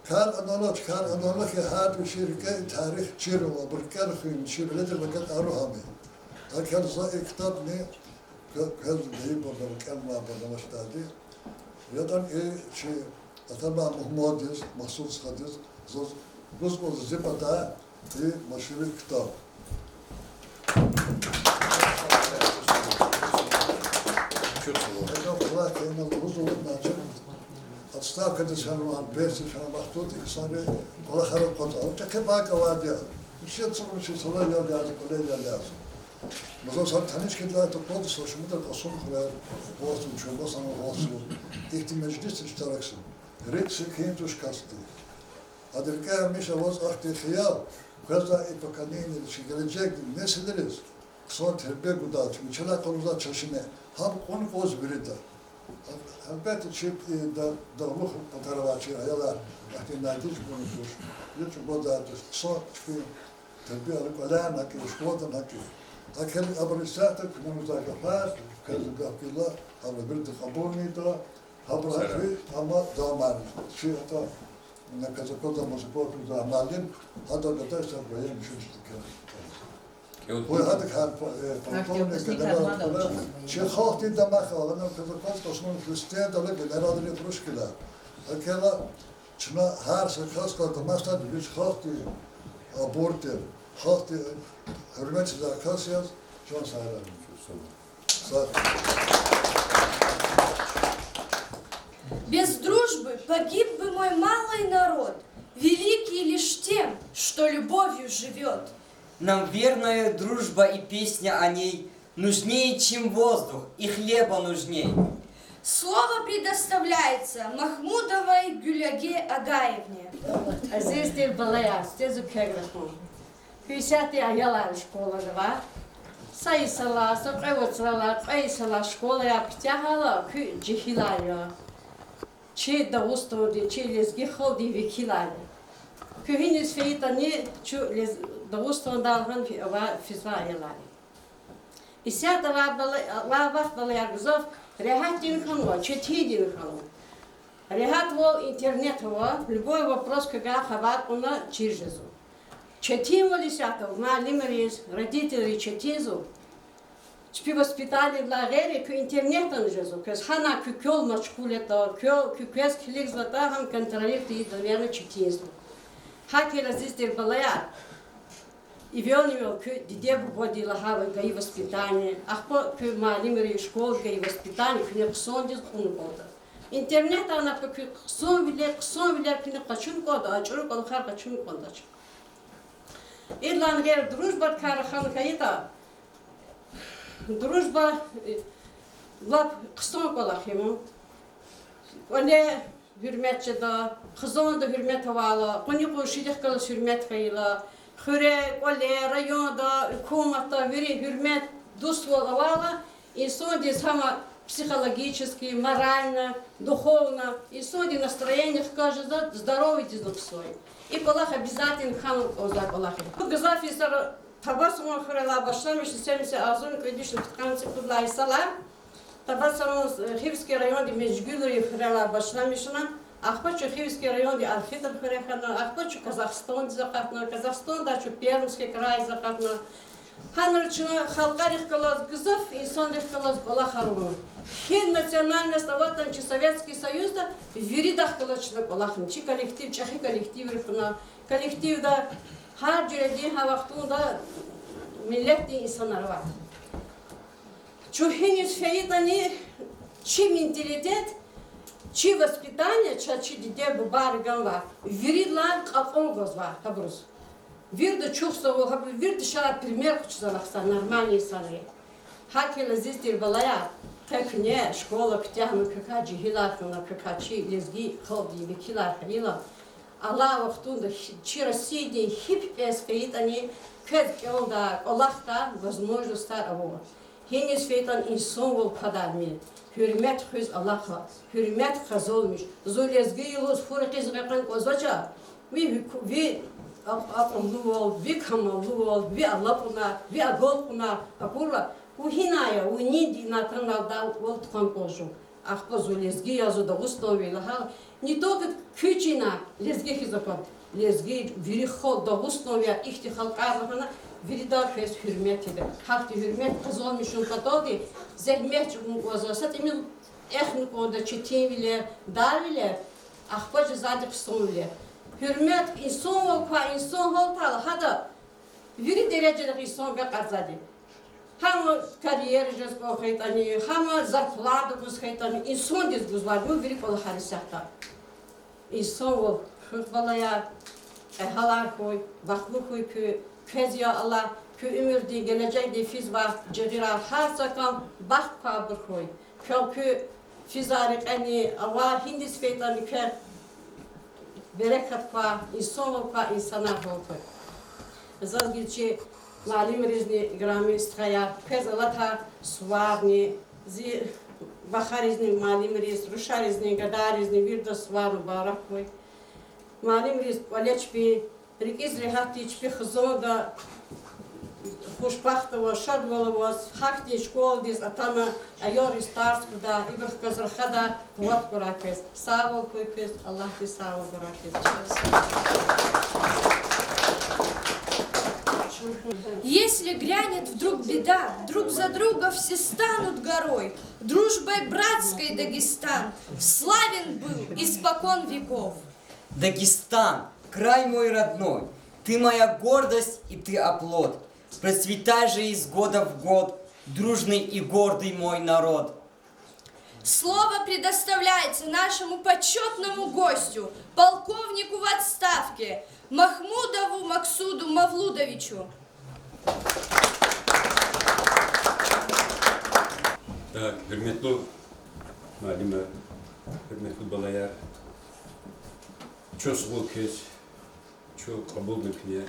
Кар аналач, кар аналахь, гьарда вичин рикӀе и тарих чирун, абур кӀел хуьн, вичин веледрив агакьарун гьам я. ГьакӀ за и ктабни квез гайибурни, кӀелнавайбурни авачтайди. ЯтӀани и чи атанвай мугьмандиз, Махсуд стхадиз, заз Гуз кӀанзава зи патай и машгьур ктаб. Эгер квай кьена лугьуз авуна, значит, отставкадиз фенвай, пенсиядиз фенвай вахтунда инсанри кӀвалахар акъатзава. ЧӀехи пай кӀанзавайди я. Вичин цӀуругъ чи сала ял яз, кӀвале ял яз. Мисал, са таниш кьиле акъатзава, са шумудра Кьасумхуьрел гьалтзава, Чубасан гьалтзава. Ихьтин межлисда иштиракзава. РикӀ секин туш касди. Ада рикӀел миша аваз ахьтин хиял, къвезвай и поколение, чи гележег несилриз хъсан тербия гудай, чи вичелай къалурзавай чешне, гьам кьуна кӀанзава вирида. Гьелбетда, чи, э, да-, дагълух патара авай чи аялар ахьтин надежда гуна туш, я чӀугвадай туш, хъсан чпин тербия кӀваляйни гьакӀ я, школадани гьакӀ я. ГьакӀ хьайила абуру исятда куьне лугьузвай гафар, квез гаф гила, абуру вирида кьабулни ийида, гьабуру гьакӀ, амма дамани чи атӀа, на казако за музыкалдин за муаллим, гьадан гада са военный училищеда кӀелна. Гьуй гьадакай, э, полковник, генерал, чи халкьдин дамах я, ана казако за основной христиан дала генерал рефрушкила. ГьакӀ хьайила чна гьар са кас галаз дамахдай вич халкьдин абур тир, халкьдин гьуьрмет ийизвай кас яз чан сагърай. Без дружбы погиб бы мой малый народ, великий лишь тем, что любовью живёт. Нам верная дружба и песня о ней нужнее, чем воздух, и хлеба нужней. Слово предоставляется Махмудовой Гюляге Агаевне. Азиз тир балаяр, стезу кеграхун. Куь исятда аялар школада ава. Са йисалай, са кьве вацралай, кьве йисалай школаяр куьтягьайла, куьн жегьилар я. Чи Дагъустандин, чи лезги халкьдин векилар я. Куьн гьиниз фейитӀани, чун лез-, Дагъустандал гьана фи-, ава-, физвай аялар я. Исятда авай бала-, авай вахт, балаяр, гзаф регьятдин хьанва, четиндин хьанва. Регьятвал интернет ава, любой вопрос квевай хабар кьуна чир жезва. Четинвал исятда муаллимриз, родительриз четинзава. Чпи воспитаниедилай гъейри куь интернетдани жезва. Квез гьана куь квел машгъул ятӀа, квел, куь квез килигзаватӀа, гьам контролировать ийиз, наверно, четинзава. ГьакӀ хьайила, азиз тир балаяр, эвел-эвел куь диде-бубади лагьайвал гайи воспитание, ахпа куь муаллимри школада гайи воспитание куьне хъсандиз кьуна кӀанда. Интернетдани ахпа куь хъсанвилер, хъсанвилер куьне къачуна кӀанда, а чӀуру кӀвалахар къачуна кӀандач. Идалай гъейри дружбадикай рахана хьайитӀа, дружба, э, лап хъсан кӀвалах я ман. КӀвале гьуьрмет жеда, хизанда гьуьрмет авайла, къуни-къуншийрихъ галаз гьуьрмет хьайила, хуьре, кӀвале, районда, гьукуматда вири гьуьрмет, дуствал авайла, инсандиз гьам психологически, морально, духовно инсандин настроение хкаж жезва, здоровьедизни хъсан я. И кӀвалах обязательно хьана кӀанзавай кӀвалах я. Гзаф йисара Табасаран хуьрелай башламишна, семьдесят агъзурни кӀуьд вишни пудкъанни цӀипуд лагьай йисалай. Табасаран, э, Хивский райондин Межгуьлрин хуьрелай башламишна, ахпа чун Хивский райондин Алфитр хуьре хьана, ахпа чун Казахстандиз акъатна, Казахстандай чун Пермский крайдиз акъатна. Гьанра чна халкьарихъ галаз, гзаф инсанрихъ галаз кӀвалахар авуна. Гьи национальность аватӀани чи Советский Союзда, виридахъ галаз чна кӀвалахна. Чи коллектив, чӀехи коллективрик хьана, коллективда гьар жуьредин гьа вахтунда миллетдин инсанар авай. Чун гьиниз фейитӀани, чи менталитет, чи воспитание, чаз чи диде-бубайри ганвай, виридалай кьакьан гвазвай гьабуруз. Вирида чухсагъул, гьабуру вирида шарар пример къачузвай, вахсар нормальный инсанар я. ГьакӀ хьайила, азиз тир балаяр, къе куьне школа куьтягьна, квекай жегьилар хьана, квекай чи лезги халкьдин векилар хьайила, алай вахтунда хи-, чи Россиядин гьи пипӀез фейитӀани, квез кӀелдай кӀвалахдай возможностьар ава. Гьиниз фейитӀани инсанвал квадармир, гьуьрмет хуьз алахъа, гьуьрмет къазанмиш, зун лезги я лугьуз фу рекьиз гъекъвена кӀанзавач, ви, ви а-, акьуллувал, ви камаллувал, ви алакьунар, ви агалкьунар акурла, вун гьинай я, вун нин динатанал дал вал тухвана кӀанзава. Ахпа зун лезги я, зун дагъустанви лагьайла, не только куь чина лезги хьиз аквада, лезги, вири халкь, дагъустанвияр ихьтин халкьар лагьана, вирида квез гьуьрмет ийида. Гьахьтин гьуьрмет къазанмишун паталди зегьмет чӀугуна кӀанзава, са тӀимил эхна кӀанда четинвилер, дарвилер, ахпа жезвайди хъсанвилер. Гьуьрмет, инсанвал квай инсан гьалтайла, гьада вири дережадихъ инсан векьарзавайди. Гьам карьера жез кӀан хьайитӀани, гьам зарплата гуз хьайитӀани, инсандиз гузвайди вири кӀвалахар исятда. Инсанвал хуьх, балаяр, кьегьалар хьуй, бахтлу хьуй куьн, квез, я Аллагь, куь уьмуьрдин гележегда физвай жигъирар гьар са кам бахт квайбур хьуй. Квел куь физвай рекьени авай гьиниз фейитӀани квел берекат квай, инсанвал квай инсанар гьалтуй. Заз гила чи муаллимризни, играми стхаяр, квез алатай суварни, зи вахаризни, муаллимриз, рушаризни, гадайризни виридаз сувар мубарак хьуй. Муаллимриз кӀвале чпи рикӀиз регьятди чпи хизанда хушбахт аваз, шадвал аваз, гьахьтин школадиз атана, аялриз тарс гудай, ибур хказ рахадай къуват гурай квез. Сагъвал хьуй квез, Аллагьди сагъвал гурай квез. Если грянет вдруг беда, друг за друга все станут горой, дружбой братской Дагестан славен был испокон веков. Дагестан, край мой родной, ты моя гордость и ты оплот. Процветай же из года в год, дружный и гордый мой народ. Слово предоставляется нашему почётному гостю, полковнику в отставке Махмудову Максуду Мавлудовичу. Так, гьуьрметлу муаллимар, гьуьрметлу балаяр, чухсагъул квез, чун кьабулна куьне.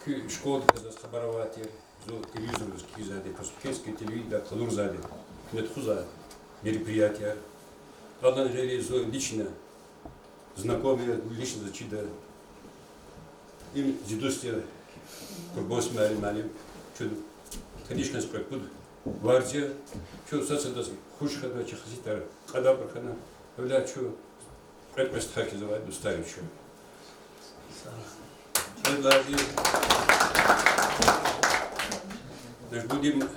Куь школадикай заз хабар авай тир, зун телевизордиз кхьизвайди, Пастуховский телевидениедай къалурзавайди, куьне тухузвай мероприятияр. Адан гъейри зун лично знакомый, лично заз чида. Им зи дуст я Къурбан Смаил муаллим, чун таниш хьана кьве-пуд варз я, чун сад-садаз хуш хьана, чи хесетар кьадайбур хьана, гьавиляй чун кьвед-кьвед стха хьиз авай дустар я чун. Кьвед лагьайди, Нажмудин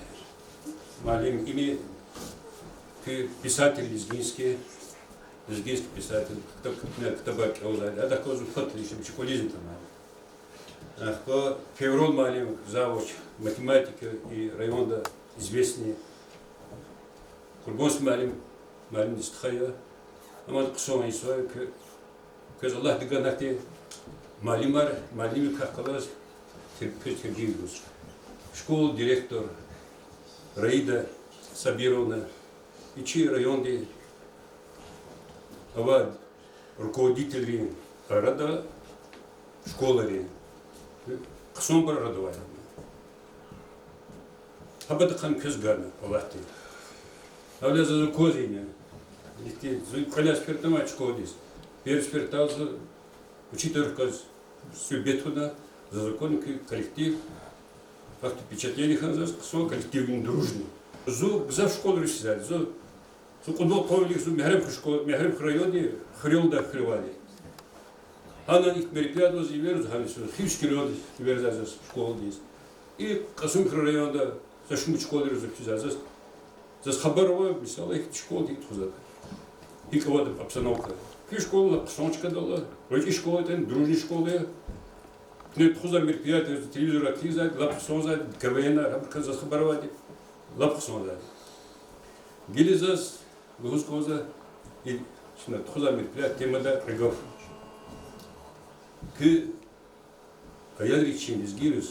муаллим, им пи-, писатель лезгинский, лезгинский писатель, ктаб-, ктабар кӀелзавайди, адахъ галаз фонд лишим чи кӀвализни тамай. Ахпа Феврал муаллим, завуч математики и районда известный. Къурбан муаллим, муаллимдин стха я, амма хъсан инсан я, квез Аллагьди ганатӀа, муаллимар, муаллимвилихъ галаз тер-, квез тербия гуз. Школа директор Раида Сабировна, и чи районди авай руководителрин арада, школайрин, хъсанбур арадавай. Гьабурухъ квез гана Аллагьди. Гьавиляй заз аквазва ина. Ихьтин зун кӀвале сеферда авай школадиз. Первый сеферда зун учительрихъ галаз суьгьбет авуна, заз аквазва коллектив, вахт впечатление хьана заз, хъсан коллектив, дружный. Зун гзаф школайриз физвайди я, зун, зун кьуд вал къван вилик зун Мегьарамдхуь школа, Мегьарамдхуь районди, Хуьрелда хьривайди. Гьана ихьтин мероприятиериз эверзава, гьана зун Хивский районди эверзава заз школадиз. И Кьасумхуьр районда са шумуд школайриз физвай заз. Заз хабар ава, мисал, ихьтин школади тухузватӀа, гьикӀ аватӀа обстановка. Куь школа лап хъсан чкадал ала, гъвечӀи школа ятӀани, дружный школа я. Куьне тухузвай мероприятиериз, телевизордай килигзавайди, лап хъсанзавайди, КВН-ар, гьабурукай заз хабар авайди, лап хъсанзавайди. Гила заз лугьуз кӀанзава, и чна тухузвай мероприятиедин темада кьве гаф. Куь аялриз, чи лезгийриз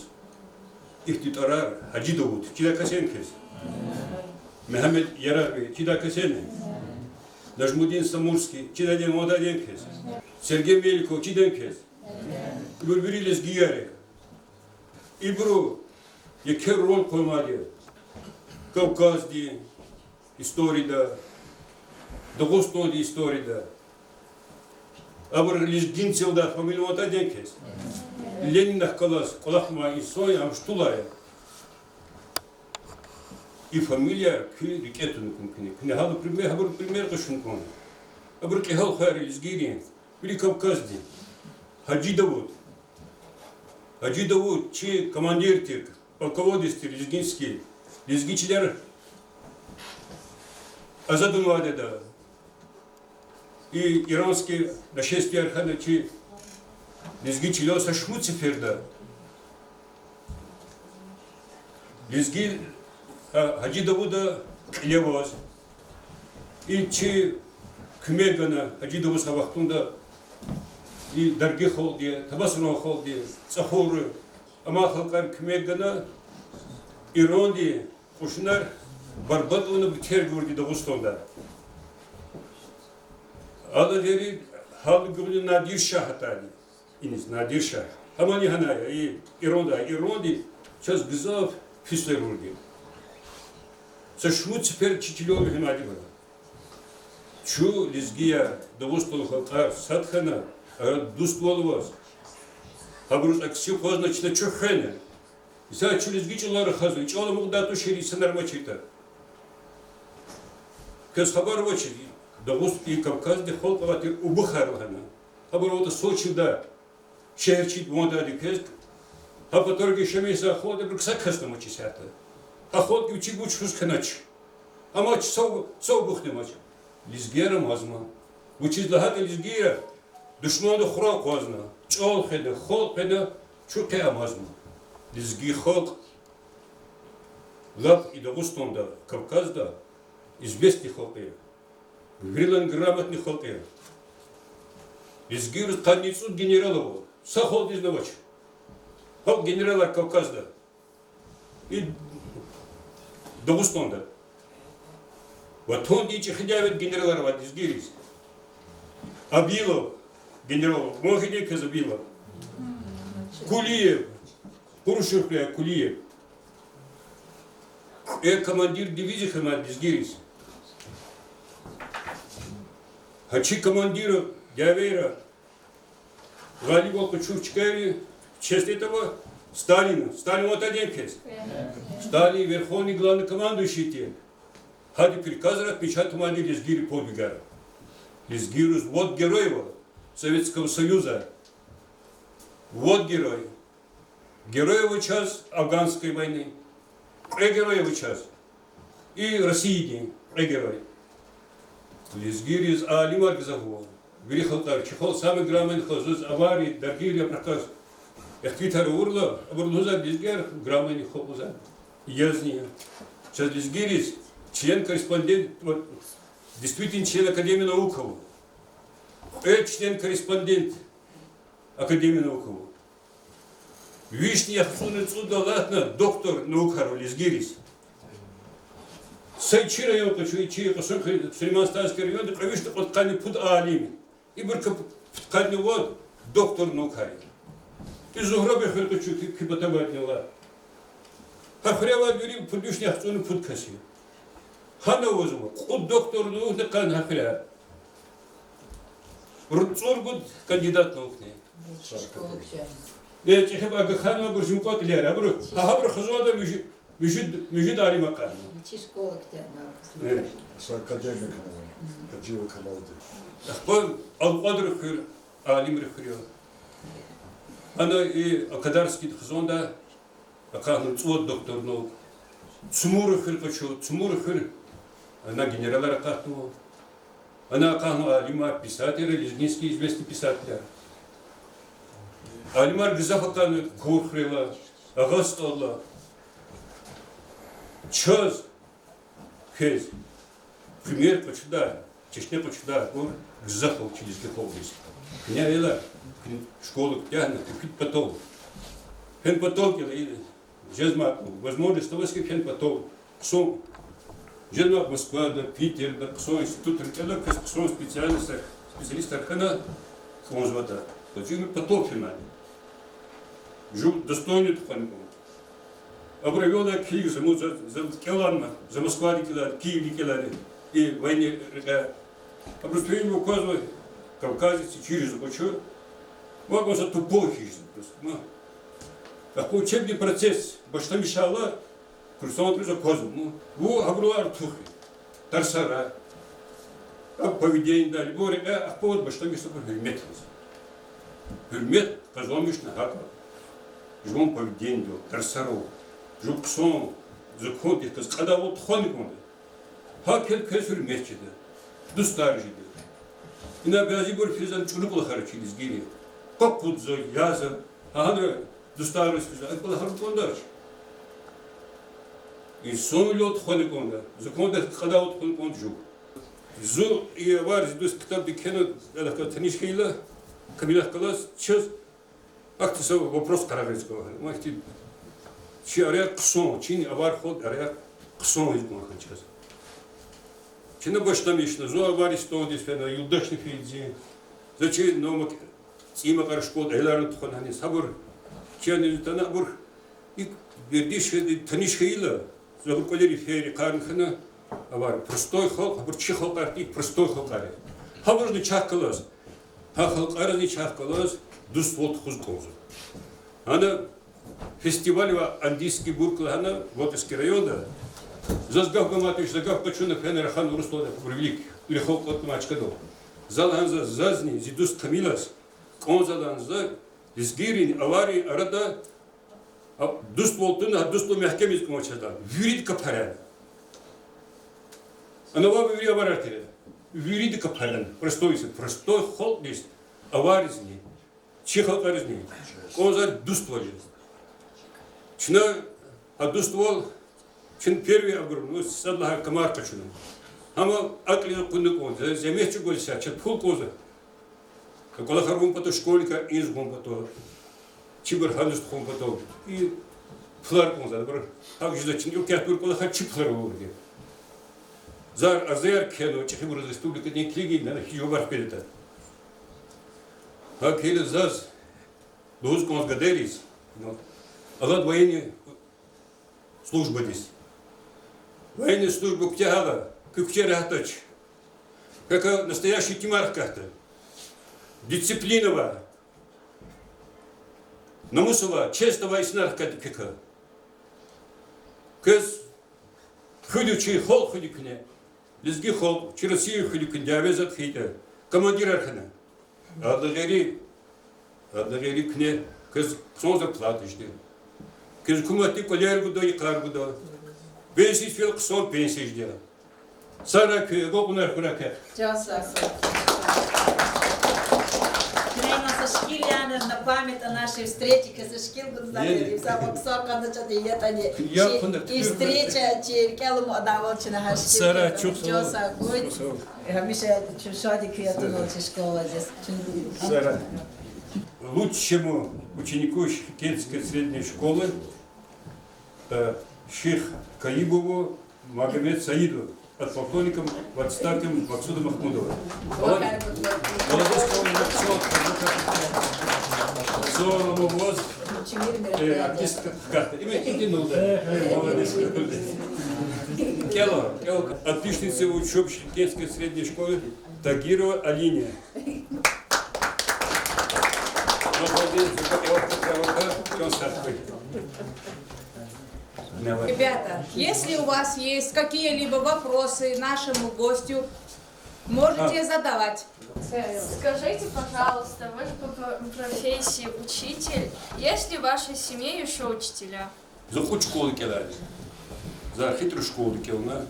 ихьтин тӀварар: Гьажи Давуд, чидай кас яни квез? Мегьамед Ярагъви, чидай кас яни? Нажмудин Самурский, чидайди яни, вандайди яни квез? Сергей Меликов, чидай яни квез? Ибур вири лезгияр я. Ибуру еке роль къугъвайди я Кавказдин историяда, Дагъустандин историяда. Абуру лезгинцевди фамилия ватӀа яни квез? Ленинахъ галаз кӀвалахнавай инсан я, ам шутулай я. И фамилияр куьн рикӀе туна кӀан куьне. Куьне гьабурун пример, гьабурун пример къачун кӀан. Абуру кьегьал хваяр я лезгийрин, вири Кавказдин. Гьажи Давуд. Гьажи Давуд чи командир тир, полководец тир лезгинский, лезги чилер азаднавайдада, и иранский нашествиеяр хьана чи Лезги чилел са шумуд сеферда лезги, а, Гьажи Давуда кьиле аваз, и чи куьмек гана Гьажи Давуз гьа вахтунда, и дарги халкьди, Табасаран халкьди, ЦӀахурри, амай халкьари куьмек гана, Иранди кьушунар барбатӀ авуна битергивурди Дагъустанда. Адалай гъейри гьал гуьгъуьниз Надир шагь атайди. Иниз Надир шагь. Гьамани гьанай я, и Иранди, Иранди чаз гзаф писвилер авурди. Са шумуд сефер чи чилел муьгьманди авуна. Чун лезгияр, Дагъустан халкьар сад хьана, дуствал аваз, гьабуруз акси акъвазна чна чухвена. Исятда чун лезги чӀалал рахазва, чӀал амукьдай тушир инсанар амачиртӀа. Квез хабар авачир, Дагъуст-, и Кавказдин халкь авай тир убухар лагьана. Гьабур аватӀа Сочида, шегьерчи вандайди квез. Гьа патарив яшамиш жезвай халкьдин абуру са касни амач исятда. Гьа халкьди вичи вуч хуьз хьанач. Амач са, са убухни амач. Лезгияр амазма. Вучиз лагьайтӀа лезгияр душманди хура акъвазна, чӀал хвена, халкь хвена, чун къе амазма. Лезги халкь лап и Дагъустанда, Кавказда известный халкь я. Виридалай грамотный халкь я. Лезгийриз къанни цӀуд генерал ава. Са халкьдизни авач гьакӀ генералар Кавказда, и Дагъустанда. Ватандин чӀехи дяведин генералар авайди лезгийриз. Абилов генерал, вун гьинин квез Абилов? Кулиев, Курушев я, Кулиев. Кьве командир дивизия хьанвайди лезгийриз. Гьа чи командирар, дявейра гъалибвал къачур чкайри честь этого Сталина. Сталин ватадин квез? Сталин верховный главнокомандующий тир. Гьадан приказра печать авунвайди лезгийрин подвигар. Лезгийриз вот герой ава Советского Союза. Вот герой. Герой ава чаз афганской войны. Кьве герой ава чаз. И Россиядин кьве герой. Лезгийриз алимар гзаф ава. Вири халкьар, чи халкь самый грамотный халкь, заз авария, даргийрия, абурукай ихтилатар авурла, абуру лугьузвай лезгияр грамотный халкь лугьузвай. Язни я. Чаз лезгийриз член-корреспондент, вот, действительный член Академии наук ава. Кьве член-корреспондент Академии наук ава. Вишни яхцӀурни цӀуд алатна доктор наукар ава лезгийриз. Са чи район къачу, чи Кьасумхуьр-, Сулейман-Стальский районда кьве вишни кьудкъанни пуд алим. Ибурукай пудкъанни вад доктор наукар я. И Зугьраби хуьр къачу, куь, куь патавайни ава. Гьа хуьре авайди вири пуд вишни яхцӀурни пуд кас я. Гьана авазва кьуд доктор наукни къанни гьа хуьре. Ру-, цӀуругуд кандидат наукни. Э, чӀехи Агаханова, абур жумкьва кьилер. Абуру, гьа, гьабуру хзанда муьжуьд, муьжуьд, муьжуьд алим акъатна. Э. Са академик ана, Гьажиева Камалди. Ахпа Алкьвадрин хуьр, алимрин хуьр я. Ана и Акадарскийди хзанда акъатна цӀувад доктор наук. Цумуррин хуьр къачу, Цумуррин хуьр, ана генералар акъатнава. Ана акъатна алимар, писателар, лезгинский известный писателар. Алимар гзаф акъатна Кур хуьрелай, Агъа СтӀаллай. Чаз, квез пример къачудай, чешне къачудай абур гзаф ава чи лезги халкьдиз. Куьне авайла, куьн школа куьтягьна, куьн куьд патал. Фена патал кӀела, жезмай возможность аваз хьи, фена патал. Хъсан жезмай Москвада, Питерда, хъсан институтрал кӀела, квез хъсан специалистар, специалистар хьана кӀанзаватӀа. Чи патал фена. Жув достойный тухвана кӀан. Абур авайла Киев, за, за, за кӀелна, за Москвади кӀелна, Киевди кӀелна, и война рекье. Абуруз фейила аквазва, кавказец чириз аквачир. Ва аквазва тупой хьиз просто, ма. Ахпа учебный процесс башламишайла, курсантриз аквазва, ма. Ву гьабурулай артух я. Тарсара. А поведениеда, любой рекье, ахпа ваз башламишзава гьуьрмет аваз. Гьуьрмет къазанмишна гьакӀ. Жуван поведениедал, тарсарал. Жув хъсан, закондихъ галаз кьадайвал тухвана кӀанда. ГьакӀ хьайила квез гьуьрмет жеда. Дустар жеда. Ина бязибур физан чӀуру кӀвалахар я чи лезгийрин. Къакъудза, яза, гьанра дустарриз физва, а кӀвалахар кӀандач. Инсанвилелди тухвана кӀанда, закондихъ кьадайвал тухвана кӀанда жув. Зун и авар зи дуст ктабдик кхьена, адахъ галаз таниш хьайила, Камилахъ галаз чаз ахьтин са вопрос къарагъиз кӀанда. Ма ихьтин чи араяр хъсан, чи авар халкьдин араяр хъсан ийиз кӀан хьана чаз. Чна башламишна, зун Аваристандиз фена, юлдашни фейи зи. За чи Новомак-, ЦӀийи Макьарин школада аяларни тухвана гьаниз, гьабур, чна атана абур, икӀ вердиш хьайила, таниш хьайила, за абур кӀвалер йифер, йикъарни хьана, авар простой халкь, абур чи халкьарди, простой халкьар я. Гьабурузни чахъ галаз, гьа халкьаризни чахъ галаз дуствал тухуз кӀанзава. Ана фестиваль ва Андийский бург лагьана Воткинский районда. Заз гаф гаматуш, за гаф къачуна, фена рахана Урусатдал, абур вилик, вири халкь кӀватӀна чкадал. За лагьана, за, зазни зи дуст Камилаз кӀанзава лагьана за, лезгийрин, аварин арада, а, дуствал туна, гьа дуствал мягькемиз кӀанзава чаз лагьана. Виридакай пара. Ана авай вири аварар тир. Виридакай пара. Простой, простой халкьдиз, аваризни, чи халкьаризни кӀанзавай дуствал я. Чна гьа дуствал, чна первый абур, ну, сад лагьай камар къачуна. Гьам акьлиз акъудна кӀанда, зегьмет чӀугваз са, чаз пул кӀанзава. КӀвалахар авун патал, школьникар инз гъун патал, чибур гьаниз тухун патал, и пулар кӀанзава, абур гьакӀ жезва, чна икӀ кятбур кӀвалахар чи пулар авурди. Зар арзаяр кхьенва чӀехибуруз, республикадин килигин, ана хьи жавабар хкведатӀа. ГьакӀ хьайила заз лугьуз кӀанзава гадайриз, ну, алад военный службадиз. Военный служба куьтягьайла, куь куьче регьятдач. Квекай настоящий итимар хкатда. Дисциплина авай, намус авай, честь авай инсанар хкатда квекай. Квез хуьда, чи халкь хуьда куьне. Лезги халкь, чи Россия хуьда куьне, дяве затӀ хьайитӀа, командирар хьана. Адалай гъейри, адалай гъейри куьне квез хъсан зарплата жеда. Квез гьукуматди кӀвалер гуда, йикъар гуда. Пенсия фейила, хъсан пенсия жеда. Сагърай куьн, агакьунар хьурай квехъ. Чан сагъ хьуй. Куьне са шикил яна на память о нашей встрече, квез шикил гуз Е. Са вахъ са къанни чӀати ятӀани. Я Чи, куна и туьр. Встреча, чи рикӀел аламукьдайвал чна гьа шикил Сагърай, гуз. Чухсагъул. Чан сагъ хьуй. Чухсагъул. Гьамиша чун шад я куьн ятӀани чи школадиз. Чун Сагърай. Лучшему ученику Шихкентской средней школы, э, Шихкаибову Магомед Саиду, подполковника в отставке Максуда Махмудова. Молодец. Молодец, молодец. Молодец. Э, артистка какая-то. Имя Китинулда. Молодец. КӀела, кӀела. Отличница учёбы Шихкентской средней школы Тагирова Алине. Молодец, за поклёпка, поклёпка. Чан сагъ хьуй. Давай. Ребята, если у вас есть какие-либо вопросы нашему гостю, можете А. задавать. Скажите, пожалуйста, вы же по п-, профессии учитель. Есть ли в вашей семье ещё учителя? За кьуд школада кӀелайди. За Хитру школада кӀелна.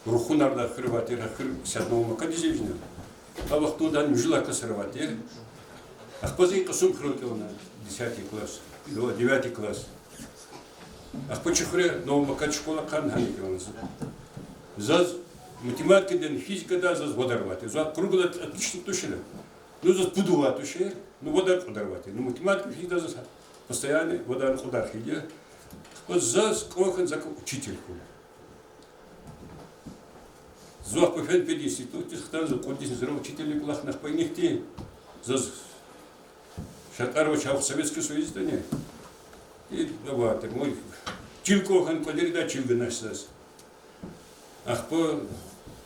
Рухунар хуьр авай тир, хуьр сятнава макадиз жезна. А вахтунда муьжуьлай касар авай тир. Ахпа за Кьасумхуьрел кӀелна, десятый класс, ну, девятый класс. Ахпа чи хуьре Новомакад школа хъана гьана кӀелна за. Заз математикадай, физикадай заз вадар авай тир. За круглый отличник тушир. Ну, заз пуд авай тушир, ну, вадар кьадар авай тир. Ну, математика, физикадай заз постоянно вадар кьадар хьайиди я. Ахпа заз кӀан хьана, за учитель хьана. Зун ахпа фена пединститутдиз хтана, зун кьуд йисни зурба учительдин кӀвалахна, ахпа инихъди заз шартӀар авачир, советский союздани. И, ну, ватир, муй, чил кӀан хьана кӀвалерида, чил ганач заз. Ахпа,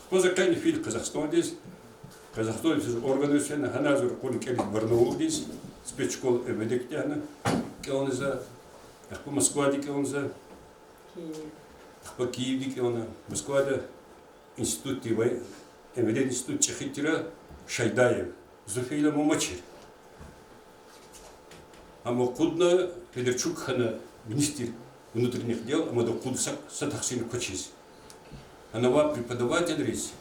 ахпа за къени фейила Къазахстандиз, Къазахстандиз органриз фена, гьана зун ракъурна кӀелиз Барнаулдиз, спецшкола МВД куьтягьна, кӀелна за, ахпа Москвади кӀелна за. Киев. Ахпа Киевди кӀелна, Москвада институтдин вай-, МВД институт чӀехиди тир Шайдаев. Зун фейила ам амачир. Ам акъудна, Федорчук хьана министр внутренних дел, ам ада акъудна са, са тахсирни квачиз. Гьана авай преподавательриз,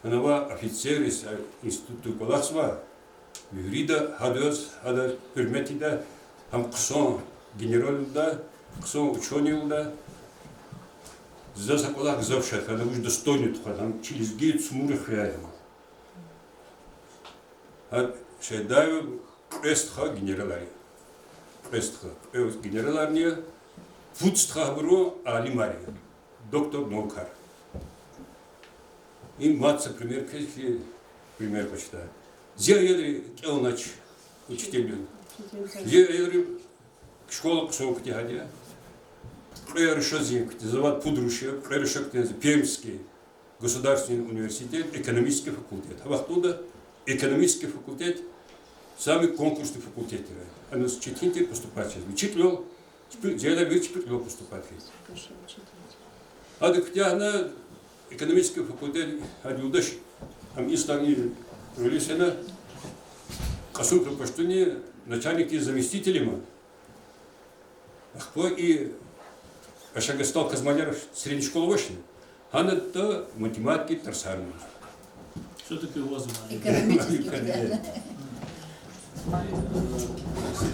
гьана авай офицерриз, а, институтда кӀвалахзавай, Вирида гьадаз, гьадаз гьуьрмет ийида, гьам хъсан генерал я лугьуда, хъсан учёный я лугьуда. Заз гьа кӀвалах гзаф шад хьана, вуж достойный тухвана, гьам чи лезги цумур хуьряй я. Гьа Шайдаева кьве стха генералар я. Кьве стха, кьве генераларни я, пуд стха гьабуру алимар я, доктор наукар. Им мад са пример квез хьи, пример къачуда. Зи аялри кӀелнач учитель я. Зи аялри школа хъсан куьтягьайди я. Кьве руша зи куьтягьай, завай пуд руш я, кьве руша куьтягьай зи Пермский государственный университет, экономический факультет. Гьа вахтунда экономический факультет самый конкурсный факультет тир. Гьаниз четин тир поступать жез. Вичи кьилел, чпи-, зи аялар вири чпи кьилел поступать хьиз. Гьада куьтягьна экономический факультет, гьада юлдаш, ам институтдин журналист яна, Кьасумхуьр Паштуни начальникдин заместитель я ман. Ахпа и Ашагастал Казманер средний школа авачни, гьана ятӀа математикадин тарсар ава. Всё-таки у вас экономический.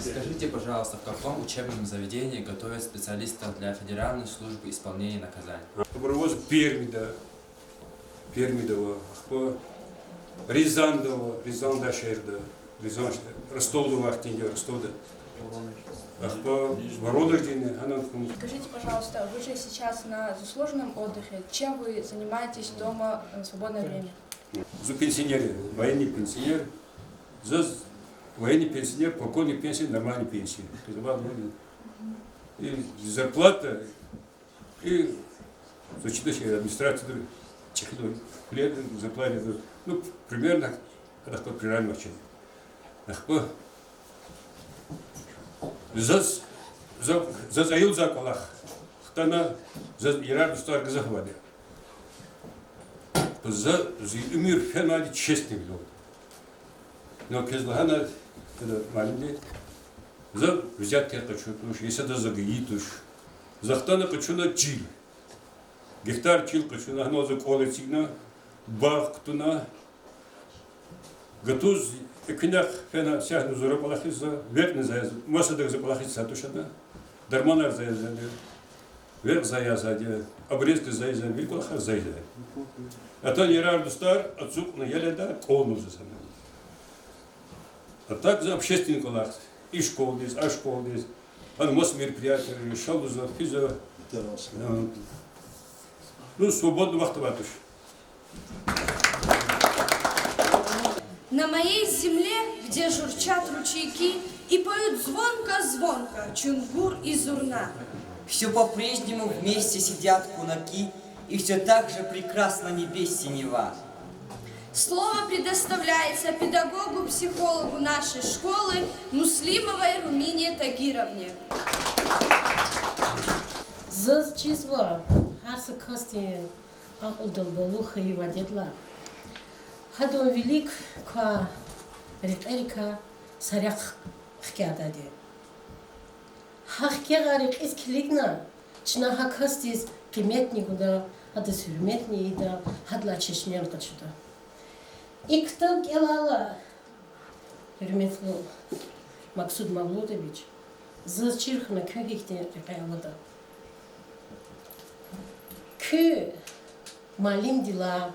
Скажите, пожалуйста, в каком учебном заведении готовят специалистов для Федеральной службы исполнения наказаний? Абур аваз Пермида, Пермида ава, ахпа Рязаньда ава, Рязаньда шегьерда, Рязань, Ростовда ава, ахьтинди Ростовда. Ахпа Воронеждани, гьана хьун. Скажите, пожалуйста, вы же сейчас на заслуженном отдыхе. Чем вы занимаетесь дома, э, в свободное время? Зун пенсионер я, военный пенсионер. Заз военный пенсионер, полковник пенсии, нормальный пенсия. И зарплата, и зачитаешь администрацияда, чехидо, хуле зарплата, ну, примерно, гьадахъ приравнивать. Ахпа заз, за-, заз аялзавай кӀвалах хтана, заз ярар-дустар гзаф авайди я. За, зи уьмуьр фенвайди честный лугьуз. Ну, квез лагьана, ада муаллимди, за взятка къачун туш, я сада за гайи туш. За хтана къачуна чил. Гектар чил къачуна, гьанал за кӀвал эцигна, багъ кутуна, гатуз экуьнахъ фена, сягьна зура кӀвалахиз за, векьни за яз, масадак за кӀвалахиз са туш ана, дарманар за язавайди я, векь за язавайди я, обрезка за язавайди я, вири кӀвалахар за язавайди я. Атана ярар-дустар ацукьна, яледа кӀвалнуз за сана. А так за общественный кӀвалах, и школадиз, а школадиз, гьана маса мероприятиеяр, шалуза, физва. Ну, свободный вахт авай туш. На моей земле, где журчат ручейки и поют звонко-звонко чунгур и зурна. Всё по-прежнему вместе сидят кунаки, и всё так же прекрасна небес синева. Слово предоставляется педагогу-психологу нашей школы Муслимовой Румине Тагировне. Заз чизва, гьар са касдин акьулдал балугъ хьайивайди я лагьана. Гьадан вилик квай рекьерикай са рехъ хкядайди я. Гьа хкягъай рекьиз килигна, чна гьа касдиз къиметни гуда, гьадаз гьуьрметни ийида, гьадалай чешне къачуда. И ктаб кӀелайла, гьуьрметлу Максуд Мавлудович, заз чир хьана куьн гьихьтин рекье аватӀа. Куьн муаллимдилай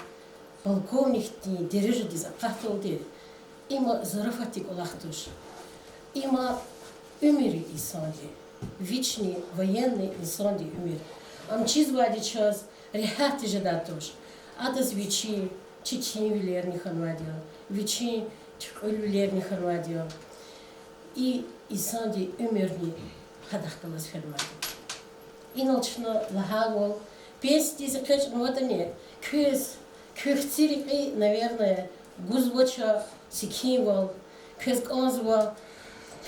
полковникдин дережадиз акъатдалди, има зарафатдин кӀвалах туш. Има уьмуьр я инсандин, вични военный инсандин уьмуьр. Ам чизвайди чаз регьят тежедай туш. Адаз вичин четинвилерни хьанвайди я, вичин туькьуьлвилерни хьанвайди я. И инсандин уьмуьрни гьадахъ галаз фенвайди я. Инал чна лагьайвал, пенсиядиз экъечӀнаватӀани, квез, квехъ цӀи рекьи, наверное, гузвач секинвал, квез кӀанзава,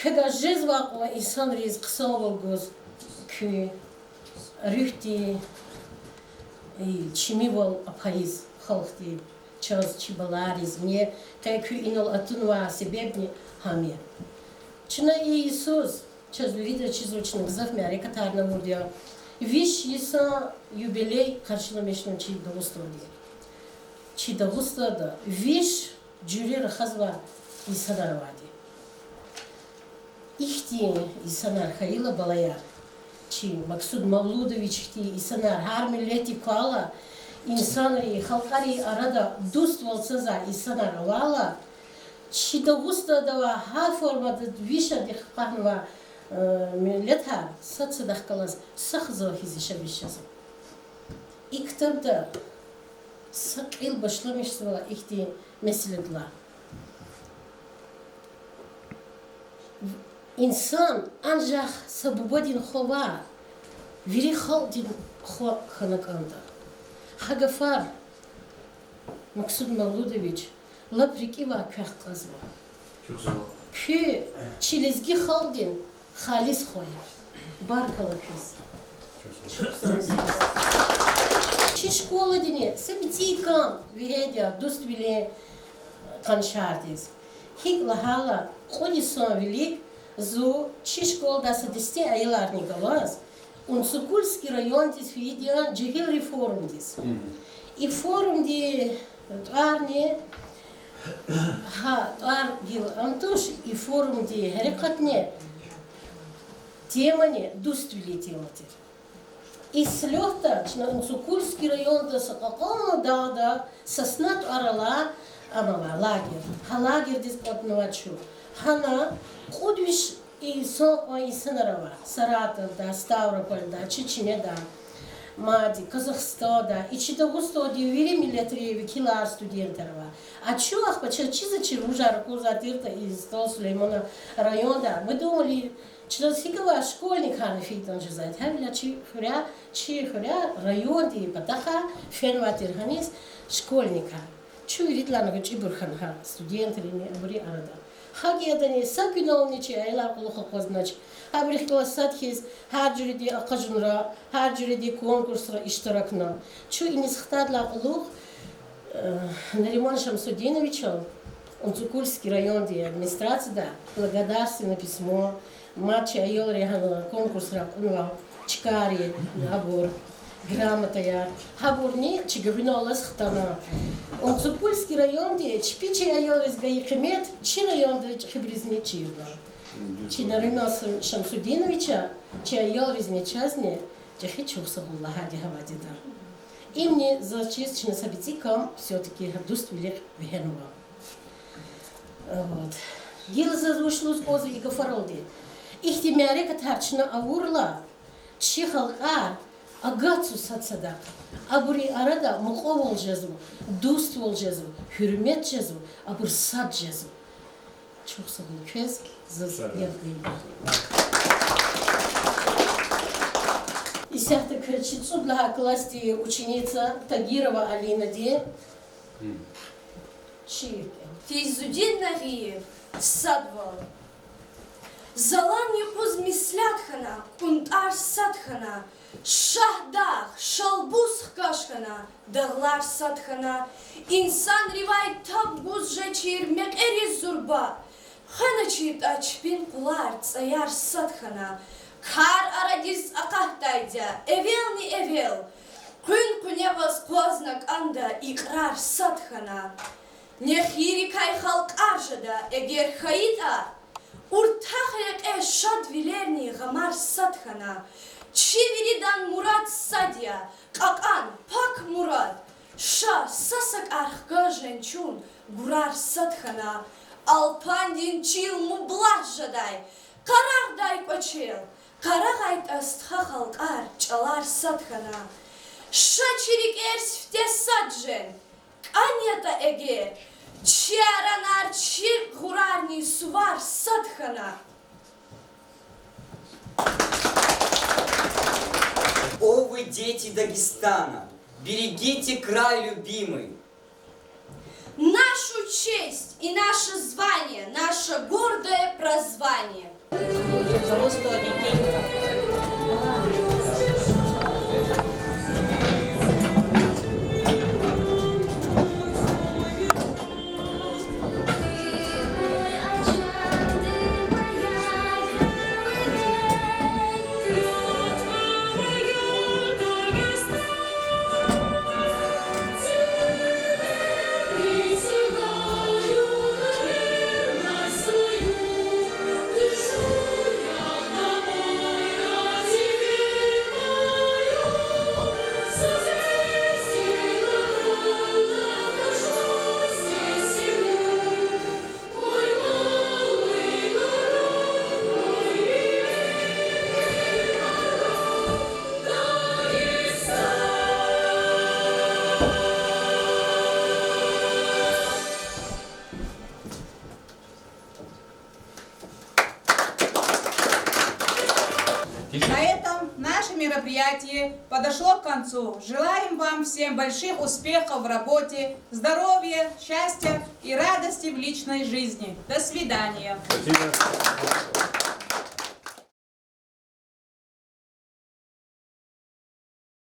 квевай жезвай кьван инсанриз хъсанвал гуз, куь руьгьдин чимивал пайиз халкьди, чаз, чи балайриз. Къе куьн инал атунвай себебни гьам я. Чна и йисуз, чаз виридаз чизва, чна гзаф мярекатарни авурди я. Виш йисан юбилей къаршиламишна чи Дагъустандиз. Чи Дагъустанда виш жуьре рахазвай инсанар авайди. Ихьтин инсанар хьайила, балаяр, чи Максуд Мавлудович хьтин инсанар гьар миллетдик квайла, инсанрин, халкьарин арада дуствал цазвай инсанар авайла, чи Дагъустанда авай гьар формада вишердихъ акъатнавай, э, миллетар сад-садахъ галаз са хизан хьиз яшамиш жезва. И ктабда са кьил башламишзава ихьтин месэладилай. Инсан анжах са бубадин хва ваъ, вири халкьдин хва хьана кӀанда. Гьа гафар, Максуд Мавлудович, лап рикӀивай квехъ кьазва. Куь чи лезги халкьдин халис хва я. Баркалла квез. Чи школадини са мицӀи кам вегьейди я дуствилин къаншардиз. ГьикӀ лагьайла, кьуд йисан вилик зун чи школадай са десте аяларни галаз Унцукульский райондиз фейиди я жегьилрин форумдиз. И форумдин тӀварни, гьа, тӀвар гила ам туш, и форумдин гьерекатни, темани дуствилин тема тир. И слётда чна Унцукульский районда са кьакьан дагъда, сосна тӀвар алай, ам авай лагерь. Гьа лагерьдиз кӀватӀнавай чун. Гьана кьуд виш инсан кьван инсанар ава: Саратовдай, Ставропольдай, Чечнедай, мад Казахстандай, и чи Дагъустандин вири миллетрин векилар, студентар ава. А чун ахпа чаз чизвачир, вужар акъудзавай тиртӀа, и СтӀал Сулейманан районда, мы думали, чаз гьикӀ авай школьникарни фейитӀани жезвайди. Гьавиляй чи хуьряй, чи хуьряй райондин патахъай фенвай тир гьаниз школьникар. Чун виридалайни гъвечӀибур хьана гьа студентрини абурун арада. ГьакӀ ятӀани са куьнални чи аялар кьулухъ акъвазнач. Гьабурухъ галаз сад хьиз гьар жуьредин акъажунра, гьар жуьредин конкурсра иштиракна. Чун иниз хтайдалай кьулухъ Нариман Шамсудиновичаз Унцукульский райондин администрацияда благодарственное письмо, мад чи аялри гьана конкурсра кьунвай чкайрин абур, грамотаяр, гьабурни чи гуьгъуьналлаз хтана. Унцукульский районди чпи чи аялриз гайи къимет чи райондин чӀехибурузни чирна. Чи Нариман Шамсудиновичаз, чи аялризни чазни чӀехи чухсагъул лагьайди гьавайди я. Имни заз чиз чна са бицӀи кам все-таки гьа дуствилихъ вегьенва. Вот. Гила заз вуч лугьуз кӀанзава и гафаралди? Ихьтин мярекатар чна авурла, чи халкьар агатзава сад-садахъ. Абурун арада мукьвавал жезва, дуствал жезва, гьуьрмет жезва, абур сад жезва. Чухсагъул квез, заз яб гайила. Исятда квез чи цӀуд лагьай классдин ученица Тагирова Алинади шиир. Фейзудин Нагъиев, Садвал. Залан юкъуз меслят хьана, кӀунтӀар сад хьана, Шагьдагъ, Шалбуз хкаж хьана, дагълар сад хьана, инсанривай таб гуз жедачир мекьериз зурба, хвеначиртӀа чпин къулар, цӀаяр сад хьана, кар арадиз акъатдайди я эвелни-эвел, къуьн-къуьне аваз къвазна кӀанда, икьрар сад хьана. Нехирикай халкьар жеда, эгер хьайитӀа, уртах рекье шадвилерни гъамар сад хьана. Чи виридан мурад сад я, кьакьан пак мурад, ша са сакӀар хкаж жен чун, гурар сад хьана. Алпандин чил мублагь жедай, къарагъдай кӀвачел, къарагъайтӀа стха халкьар, чӀалар сад хьана. Ша чи рикӀер сифте сад жен, кӀан ятӀа эгер, чи аранар, чи гъурарни сувар сад хьана. О, вы дети Дагестана, берегите край любимый. Нашу честь и наше звание, наше гордое прозвание. На этом наше мероприятие подошло к концу. Желаем вам всем больших успехов в работе, здоровья, счастья и радости в личной жизни. До свидания. Спасибо.